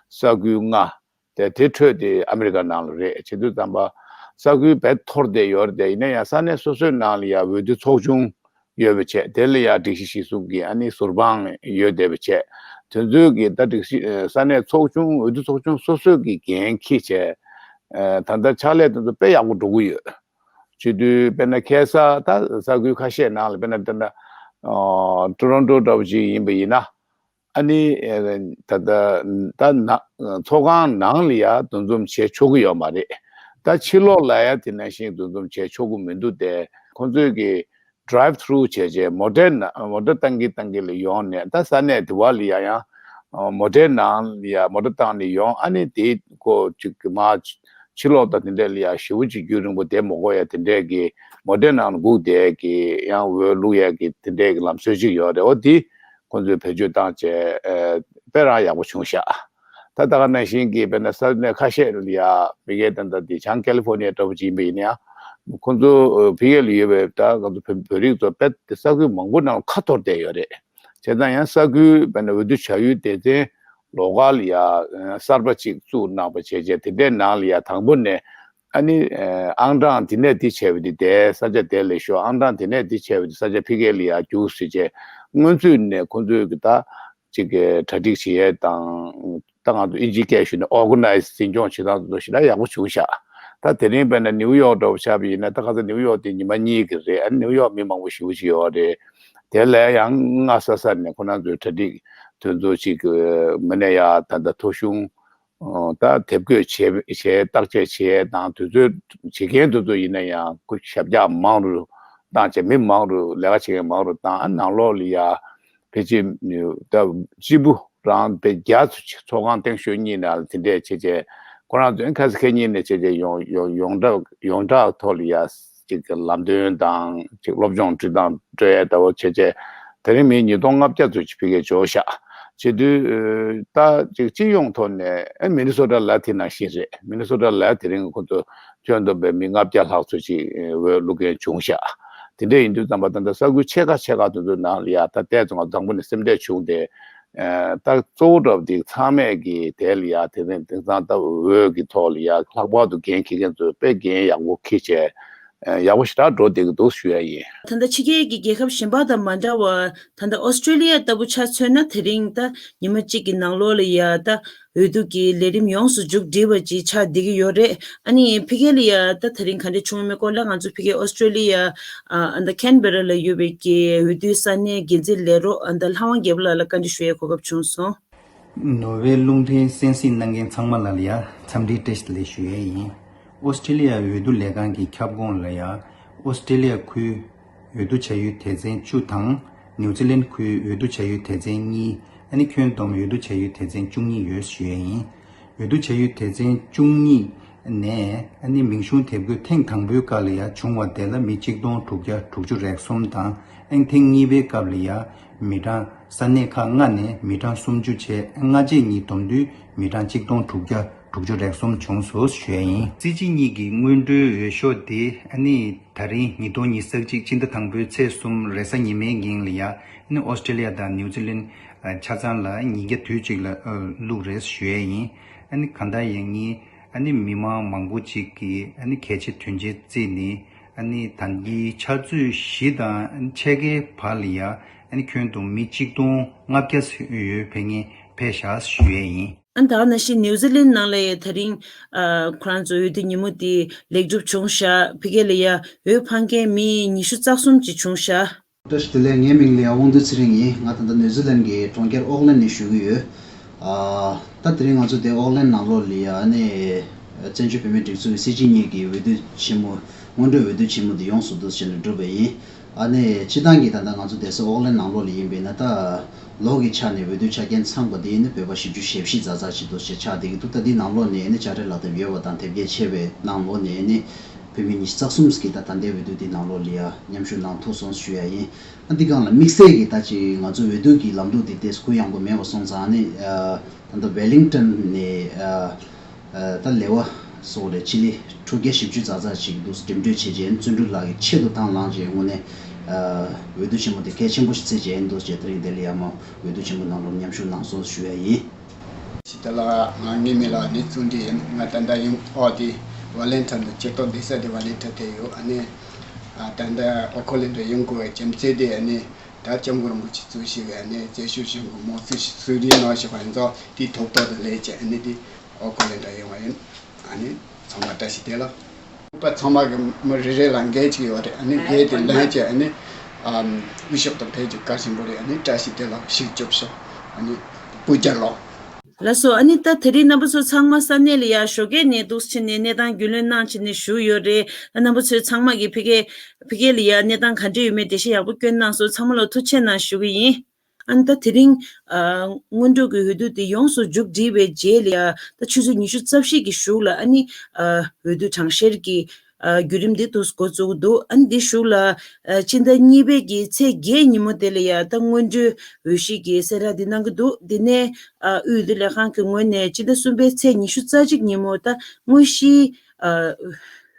ས་ཁུལ་ལྔ། དེ་དེ་འཕྲོས་དེ་ཨ་མི་རི་ཀ་ནང་ལ་རེད། བྱེད་དུས་ཙམ་པ་ས་ཁུལ་རྦད་འཐོར་བསྡད་ཡོད་རེད་དེ། ཡིན་ན་ཡང་ས་གནས་སོ་སོའི་ནང་ལ་ཡ་འོས་བསྡུ་ཚོགས་ཆུང་ཡོད་པ་བྱས། དེ་ལ་ཡ་སྒྲིག་གཞི་གཞིར་བཟུང་གིས་ཨ་ནི་ཟུར་དཔང་ཡོད་བསྡད་པ་བྱས། དེ་ཚོའི་གི་ད་སྒྲིག་གཞི་ས་གནས་ཚོགས་ཆུང་འོས་བསྡུ་ཚོགས་ཆུང་སོ་སོའི་གི་འགན་འཁྱེར་བྱས། ད་ལྟ་ཕྱག་ལས་དེ་ཚོ་དཔེ་ཡག་པོ་འགྲོ་གི་ཡོད། བྱེད་དུས་དཔེར་ན་ཁ་སང་ད་ས་ཁུལ་ཁ་ཤས་ནང་ལ་དཔེར་ན་དེ་འདྲ་ཊོ་རོན་ཊོ་འདྲ་བོ་ཅིག་ཡིན་པ་ཡིན་ན། ཨ་ནི་ད་ལྟ་ད་ན་ཚོགས་ཁང་ནང་ལ་ཡ་འདུ་འཛོམས་བྱེད་ཆོག་གི་ཡོད་མ་རེད། ད་ཕྱི་ལོགས་ལ་ཡ་དེ་ནང་བཞིན་འདུ་འཛོམས་བྱེད་ཆོག་གི་མི་འདུག་སྟེ། ཁོང་ཚོས་ཀྱི་ཌ་རའེབ་ཐུ་རུ་བྱས་བྱས་མོ་ཊའི་ནང་མོ་ཊ་བཏང་གིན་བཏང་གིན་ལ་ཡོང་ནས། ད་ས་གནས་དེ་བ་ལ་ཡ་ཡང་མོ་ཊའི་ནང་ལ་ཡ་མོ་ཊ་བཏང་ནས་ཡོང་། ཨ་ནི་དེ་ཁོ་ཅིག་མ་ཕྱི་ལོགས་དང་དེ་འདྲ་ལ་ཡ་ཞེ་པོ་ཅིག་རྒྱུན་རིང་པོ་བསྡད་མ་དགོས་ཡ་དེ་འདྲས་ཀྱི་མོ་ཊའི་ནང་སྒུག་བསྡད་ཀྱི་ཡང་འོས་བླུག་ཡ་གི་དེ་འདྲས་ཀྱི་ལམ་སྲོལ་ཅིག་ཡོད་རེད། འོ་དེ་ཁོང་ཚོས་བེད་སྤྱོད་བཏང་བྱས་ཨ་དཔེ་རང་ཡག་པོ་བྱུང་ཤག་ད་ད་ག་ནང་བཞིན་གྱི་དཔེར་ན་ས་གནས་ཁ་ཤས་ལ་ཡ་ཕ་གིའི་ད་ལྟ་དེ་བྱང་ཁ་ལི་ཧྥོ་ནི་ཡ་འདྲ་པོ་ཅིག་ཡིན་པ་ཡིན་ན་ཡང་ཁོང་ཚོ་ཕ་གི་ལ་ཡོད་པའི་ད་ང་ཚོ་བོད་བོད་རིགས་ཚོ་དཔེ་དེ་ས་ཁུལ་མང་པོ་ནང་ཁ་འཐོར་བསྡད་ཡོད་རེད། བྱས་ཙང་ཡང་ས་ཁུལ་དཔེར་ན་འོས་བསྡུ་བྱ་ཡུལ་སྡེ་ཚན་ལོ་གལ་ཡ་གསར་པ་ཅིག་བཙུགས་གནང་པ་བྱས་རྗེས་དེ་འདྲའི་ནང་ལ་ཡ་དང་པོ་ནས་ཨ་ནི་ཨང་གྲངས་དེ་ནས་འདི་བྱས་པ་འདི་དེ་ས་ཆ་དེ་ལ་ཤོག་ཨང་གྲངས་དེ་ནས་འདི་བྱས་པ་འདི་ས་ཆ་ཕ་གི་ལ་ཡ་རྒྱུགས་ཟེར་བྱས་སྔོན་ཚུད་ནས་ཁོང་ཚོས་གི་ད་ཅིག་གི་གྲ་སྒྲིག་བྱེད་ཡས་དང་། ད་ང་ཚོ་ཨིན་ཇིའི་སྐད་ཞུས་ནས་ཨོར་ག་ནའི་ཛི་འཛིན་སྐྱོང་བྱེད་སྟངས་དེ་ཚོ་ཞེ་དྲག་ཡག་པོ་བྱུང་ཤག་ད་དེ་རིང་དཔེར་ན་ནིའུ་ཡོག་འདྲ་བོ་ཆགས་པ་ཡིན་ན་ད་ག་ཚོད་ནིའུ་ཡོག་དེ་ཉི་མ་གཉིས་ཀྱི་རེད། ཨ་ནི་ནིའུ་ཡོག་མི་མང་པོ་ཞེ་པོ་ཅིག་ཡོད་རེད། དེ་ལས་ཡང་སྔ་ས་ས་ནས་ཁོ་རང་ཚོའི་གྲ་སྒྲིག་དེ་ཚོ་ཅིག་མི་སྣ་ཡ་ད་ལྟ་ཐོ་གཞུང་ད་དེབ་འགོད་བྱེད་བྱེད་བརྟག་དཔྱད་བྱེད་དང་དུས་ཚོད་བྱེད་མཁན་དེ་ཚོ་ཡིན་ན་ཡང་ཁོ་ཞབས་བཀྱག་མང་རུ་བཏང་བྱས་མི་མང་རུ་ལས་ཀ་བྱེད་མཁན་མང་རུ་བཏང་། ཨ་ནང་ལོགས་ལ་ཡ་ཕལ་ཆེར་ད་སྤྱིལ་བུ་རང་དཔེ་བརྒྱ་ཚོ་ཅིག་ཚོགས་ཁང་སྟེང་ཤོད་གཉིས་ནང་ལ་དེ་འདྲས་བྱས་བྱས་ཁོ་རང་ཚོ་ཁ་ས་ཁ་ཉིན་ནས་བྱས་བྱས་ཡོང་ཡོང་ཡོངས་གྲགས་ཡོངས་གྲགས་ཐོག་ལ་ཡ་ཅིག་གི་ལམ་སྟོན་དང་ཅིག་སློབ་སྦྱོང་ཁྲིད་སྟངས་སྤྲོད་ཡས་ལྟ་བུ་བྱས་བྱས་དེ་རིང་མི་ཉིས་སྟོང་ལྔ་བརྒྱ་ཚོ་ཅིག་ཕ་གིར་འབྱོར་ཤག་བྱེད་དུས་ད་ཅིག་སྤྱི་ཡོངས་ཐོག་ནས་ཨེ་མི་ནི་སོ་ཊ་ལ་དེ་ནང་བཞིན་རེད། མི་ནི་སོ་ཊ་ལ་དེ་རིང་ཁོ་ཚོ་ཁྱོན་བསྡོམས་པའི་མི་ལྔ་བརྒྱ་ལྷག་ཙམ་ཅིག་འོས་བླུག་མཁན་བྱུང་ཤག་དེ་འདྲ་ཡིན་དུས་ཙམ་པ་ད་ལྟ་ས་ཁུལ་ཆེ་ཁག་ཆེ་ཁག་དེ་ཚོའི་ནང་ལ་ཡ་ད་ལྟའི་ཙམ་ང་དང་པོ་ནས་སེམས་ཁྲལ་བྱུང་སྟེ། ད་གཙོ་བོ་འདྲ་པོ་དེ་ཚང་མས་ཀྱི་དེ་ལ་ཡ་དེ་རིང་དེང་སང་ད་འོས་ཀྱི་ཐོག་ལ་ཡ་ལྷག་པར་དུ་འགན་འཁྱེར་མཁན་ཚོས་དཔེ་འགན་ཡག་པོ་འཁྱེར་བྱས་ཡག་པོ་ཞེ་དྲག་འགྲོ་བསྡད་ཀྱི་འདུག་ཞུ་ཡ་ཡིན། ད་ལྟ་ཕྱི་རྒྱལ་གྱི་རྒྱལ་ཁབ་གཞན་པ་དང་མ་འདྲ་བར་ད་ལྟ་ཨོ་སི་ཀྲེ་ལི་ཡ་ལྟ་བུ་ཆ་མཚོན་ན་དེ་རིང་ད་ཉི་མ་གཅིག་གི་ནང་ལོགས་ལ་ཡ་ད་འོས་བསྡུ་གི་ལས་རིམ་ཡོངས་སུ་མཇུག་བསྒྲིལ་བ་ཅིག་ཆགས་བསྡད་ཀྱི་ཡོད་རེད། ཨ་ནི་ཕ་གི་ལ་ཡ་ད་དེ་རིང་ག་འདྲ་བྱུང་མེད་སྐོར་ལ་ང་ཚོ་ཕ་གི་ཨོ་སི་ཀྲེ་ལི་ཡ་ཨ་ད་ཁན་བེ་ར་ལ་ཡོད་པའི་གི་འོས་བསྡུའི་ས་གནས་འགན་འཛིན་ལས་རོགས་ཨ་ད་ལྷ་དབང་རྒྱལ་པོ་ལགས་ལ་བཀའ་འདྲི་ཞུ་ཡའི་གོ་སྐབས་བྱུང་སོང་། ནོར་ཝེ་རླུང་འཕྲིན་གསན་གཟིགས་གནང་མཁན་ཚང་མ་ལ་ལ་ཡ་འཚམས་འདྲི་བཀྲ་ཤིས་བདེ་ལེགས་ཞུ་ཡས་ཡིན། ཨོ་སི་ཀྲེ་ལི་ཡ་འོས་བསྡུ་ལས་ཁང་གི་ཁྱབ་ཁོངས་ལ་ཡ་ཨོ་སི་ཀྲེ་ལི་ཡ་ཁུལ་འོས་བསྡུ་བྱ་ཡུལ་སྡེ་ཚན་བཅུ་དང་ནིའུ་ཛི་ལན་ཁུལ་འོས་བསྡུ་བྱ་ཡུལ་སྡེ་ཚན་གཉིས། ཨ་ནི་ཁྱོན་བསྡོམས་འོས་བསྡུ་བྱ་ཡུལ་སྡེ་ཚན་བཅུ་གཉིས་ཡོད་ཞུ་ཡས་ཡིན། འོས་བསྡུ་བྱ་ཡུལ་སྡེ་ཚན་བཅུ་གཉིས་ནས་ཨ་ནི་མིང་གཞུང་དེབ་འགོད་ཐེངས་དང་པོའི་སྐབས་ལ་ཡ་བྱུང་བ་དེ་ལ་མི་གཅིག་སྟོང་དྲུག་བརྒྱ་དྲུག་ཅུ་རེ་གསུམ་དང་། ཨ་ནི་ཐེངས་གཉིས་པའི་སྐབས་ལ་ཡ་མི་གྲངས་ས་གནས་ཁག་ལྔ་ནས་མི་གྲངས་སུམ་ཅུ་བྱས་ལྔ་བཅས་གཉིས་བསྡོམས་དུས་མི་གྲངས་གཅིག་སྟོང་དྲུག་བརྒྱ་དྲུག་ཅུ་རེ་གསུམ་བྱུང་སོང་ཞུ་ཡ་ཡིན། སྲིད་སྤྱི་གཉིས་ཀྱི་སྔོན་འགྲོའི་འོས་ཤོག་དེ་ཨ་ནི་ད་རིང་ཉིས་སྟོང་ཉི་ཤུ་རྩ་གཅིག་ཕྱི་ཟླ་དང་པོའི་ཚེས་གསུམ་རེས་གཟའ་ཉི་མའི་ཉིན་ལ་ཡ་ཨ་ནི་ཨོ་སི་ཀྲེ་ལི་ཡ་དང་ནིའུ་ཛི་ལན་ཆ་ཚང་ལ་ཉིས་བརྒྱ་དུས་གཅིག་ལ་བླུགས་རེད་ཞུ་ཡ་ཡིན། ཨ་ནི་གང་ལྟར་ཡིན་ནའི་ཨ་ནི་མི་མང་མང་པོ་ཅིག་གིས་ཨ་ནི་གལ་ཆེ་དོན་ཆེ་བརྩིས་ནས་ཨ་ནི་ད་ལྟའི་ཆུ་ཚོད་བཞི་དང་ཕྱེད་ཀའི་བར་ལ་ཡ་ཨ་ནི་ཁྱོན་བསྡོམས་མི་གཅིག་སྟོང་ལྔ་བརྒྱ་ཡོད་ཕེབས་མཁན་ཕེབས་ཤག་ཞུ་ཡས་ཡིན། ཨ་ནི་ད་ག་ནང་བཞིན་ནིའུ་ཛི་ལན་ནང་ལ་ཡ་དེ་རིང་ཨ་ཁོ་རང་ཚོ་འོས་བསྡུ་ཉིན་མོ་དེ་ལེགས་གྲུབ་བྱུང་ཤག་ཕ་གི་ལ་ཡ་འོས་འཕང་མཁན་མི་ཉི་ཤུ་རྩ་གསུམ་ཅིག་བྱུང་ཤག་བཀྲ་ཤིས་བདེ་ལེགས། ངའི་མིང་ལ་ཡ་དབང་འདུས་ཚེ་རིང་ཡིན། ང་ད་ལྟ་ནིའུ་ཛི་ལན་གྱི་གྲོང་ཁྱེར་ཨོག་ལན་ནས་བཞུགས་ཀྱི་ཡོད། ཨ་ད་དེ་རིང་ང་ཚོ་དེ་ཨོག་ལན་ནང་ལོགས་ལ་ཡ་ཨ་ནི་བཙན་བྱོལ་བོད་མིའི་སྒྲིག་འཛུགས་ཀྱི་སྲིད་སྤྱི་གཉིས་ཀྱི་འོས་བསྡུ་ཆེན་མོ་སྔོན་འགྲོའི་འོས་བསྡུ་ཆེན་མོ་དེ་ཡོངས་སུ་འདུ་བྱས་ནས་གྲུབ་པ་ཡིན། ཨ་ནི་སྤྱི་བཏང་གི་ད་ལྟ་ང་ཚོ་བསྡད་ས་ཨོག་ལན་ནང་ལོགས་ལ་ཡིན་པས་ན་ད་ལོ་གི་ཆ་ནས་འོས་བསྡུ་ཆ་རྐྱེན་ཚང་པ་དེ་ཡིན་ན་བོད་པ་བཞི་བཅུ་ཞེ་བཞི་ཙག་ཙག་ཅིག་འདུ་བྱས་ཆགས་བསྡད་ཀྱི་འདུག་ད་འདི་ནང་ལོགས་ནས་ཨ་ནི་དཔྱ་ཁྲལ་ལག་དེབ་ཡོད་པ་དང་དེབ་སྐྱེལ་ཆེ་བའི་ནང་ལོགས་ནས་ཨ་ནི་བོད་མི་ཉི་ཤུ་རྩ་གསུམ་གྱིས་ད་ད་ལྟའི་འོས་བསྡུ་འདི་ནང་ལོགས་ལ་ཡ་མཉམ་ཞུགས་གནང་ཐུབ་སོང་ཞུ་ཡ་ཡིན། ཨ་འདི་སྒང་ལ་དམིགས་བསལ་གྱི་ད་ཅིག་ང་ཚོ་འོས་བསྡུ་གི་ལམ་ལུགས་འདི་ཏོག་ཙམ་གུ་ཡངས་པོ་མེད་པ་སོང་ཙང་ཨ་ནི་ད་ལྟ་ཝེ་ལིང་ཊོན་ནས་ད་ལེ་བ་སོགས་ལ་ཕྱི་ལི་ཁྲི་བརྒྱ་བཞི་བཅུ་ཙག་ཙག་ཅིག་འདུག་འགྲིམ་འགྲུལ་བྱས་རྗེས་བརྩོན་འགྲུས་ལགས་ཀྱིས་ཆེད་དུ་དང་བླངས་རྗེས་དངོས་གནས་འོས་བསྡུ་ཆེན་མོ་དེ་གལ་ཆེན་པོ་ཞིག་བརྩིས་རྗེས་འདུག་ཅེས་དེ་རིང་འདི་ལ་ཡ་མ་འོས་བསྡུ་ཆེན་མོ་ནང་ལོགས་མཉམ་ཞུགས་གནང་སོང་ཞུ་ཡ་ཡིན། ཞི་བདེ་ལགས། ང་ངའི་མིང་ལ་ནི་བརྩོན་འགྲུས་ཡིན། ང་ད་ལྟ་ཡང་ཨོ་དེ་ཝ་ལིང་ཊོན་དུ་སྤྱིར་བཏང་བསྡད་ས་དེ་ཝ་ལིང་ཊོན་དེ་ཡོད། ཨ་ནི་ད་ལྟ་ཨོ་ཁོ་ལན་དུ་ཡོང་དགོས་པའི་རྒྱུ་མཚན་དེ་ཨ་ནི་ད་སྐྱབས་མགོན་རིན་པོ་ཆེ་གཙོས་ཞིག་ཨ་ནི་བཙན་བྱོལ་གཞུང་གི་དམངས་གཙོའི་སྲོལ་རྒྱུན་ནང་བཞིན་པ་ཡིན་ཙང་དེའི་ཐོག་ཐོག་ཏུ་སླེབས་ཀྱི་ཨ་ནི་དེ་ཨོ་ཁོ་ལན་དུ་ཡོང་བ་ཡིན། ཨ་ནི་ཚང་མ་བཀྲ་ཤིས་བདེ་ལེགས། ལུང་པ་ཚང་མ་གི་མི་རེ་རེ་ལ་འགན་ཅིག་ཡོད་རེད། ཨ་ནི་འགན་དེ་ལེན་བྱས་ཨ་ནི་ཨམ་འོས་ཤོག་དང་ཕན་ཅིག་དགའ་ཞིམ་པོ་རེད། ཨ་ནི་བཀྲ་ཤིས་བདེ་ལེགས། ཤིག་སྐྱོབ་ཤོག་ཨ་ནི་སྤུ་རྒྱལ་ལོ། ལགས་སོ། ཨ་ནི་ད་དེ་རིང་རྣམ་པ་ཚོ་ཚང་མ་ས་གནས་ལ་ཡ་ཞོགས་ཀས་ནས་འདུག་ཕྱིན་ནས་གནས་སྟངས་རྒྱུས་ལོན་གནང་བྱས་ནས་བཞུགས་ཡོད་རེད། ཨ་རྣམ་པ་ཚོས་ཚང་མ་གིས་ཕ་གི་ཕ་གི་ལ་ཡ་གནས་སྟངས་ག་འདྲ་ཡོད་མེད་འགྲེལ་བཤད་ཡག་པོ་བསྐྱོན་གནང་སོང་། ཚང་མ་ལ་ཐུགས་རྗེ་ཆེ་གནང་ཞུ་གི་ཡིན། ཨ་ནི་ད་དེ་རིང་ཨ་སྔོན་འགྲོ་གི་འོས་བསྡུ་དེ་ཡོངས་སུ་མཇུག་བསྒྲིལ་བའི་རྗེས་ལ་ཡ་ད་ཆུ་ཚོད་ཉི་ཤུ་རྩ་བཞི་གི་གཞུག་ལ་ཨ་ནི་ཨ་འོས་བསྡུ་གྲངས་བཤེར་གྱི་ཨ་བརྒྱུད་རིམ་དེ་དུས་འགོ་བཙུགས་འདུག་ཨ་ནི་དེ་གཞུག་ལ་ཨ་སྤྱི་ཟླ་གཉིས་པའི་གི་ཚེས་བརྒྱད་ཉིན་མོ་དེ་ལ་ཡ་ད་སྔོན་འགྲོའི་འོས་གཞི་གི་གསལ་བསྒྲགས་དེ་གནང་གི་འདུག་དེ་ནས་ཨ་དབུས་འོས་བསྡུ་ལས་ཁང་གི་ངོས་ནས་སྤྱི་ཟླ་གསུམ་པའི་ཚེས་ཉི་ཤུ་རྩ་གཅིག་ཉིན་མོ་ད་དངོས་གཞིའི་ཨ་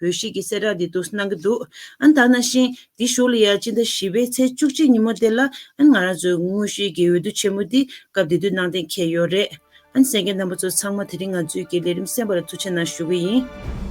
འོས་གཞི་གི་གསལ་བསྒྲགས་འདི་འདུག་གནང་གི་འདུག་ཨ་ནི་ད་ནང་བཞིན་འདི་གཞུག་ལ་ཡ་སྤྱི་ཟླ་བཞི་པའི་ཚེས་བཅུ་གཅིག་ཉིན་མོ་དེ་ལ་ཨ་ནི་ང་རང་ཚོའི་དངོས་གཞིའི་གི་འོས་བསྡུ་ཆེན་མོ་འདི་སྐབས་དེ་དུས་གནང་གཏན་འཁེལ་ཡོད་རེད། ཨ་ནི་གསན་མཁན་རྣམ་པ་ཚོ་ཚང་མ་དེ་རིང་ང་ཚོའི་གི་ལས་རིམ་གསན་པ་ལ་ཐུགས་རྗེ་གནང་ཞུ་གི་ཡིན།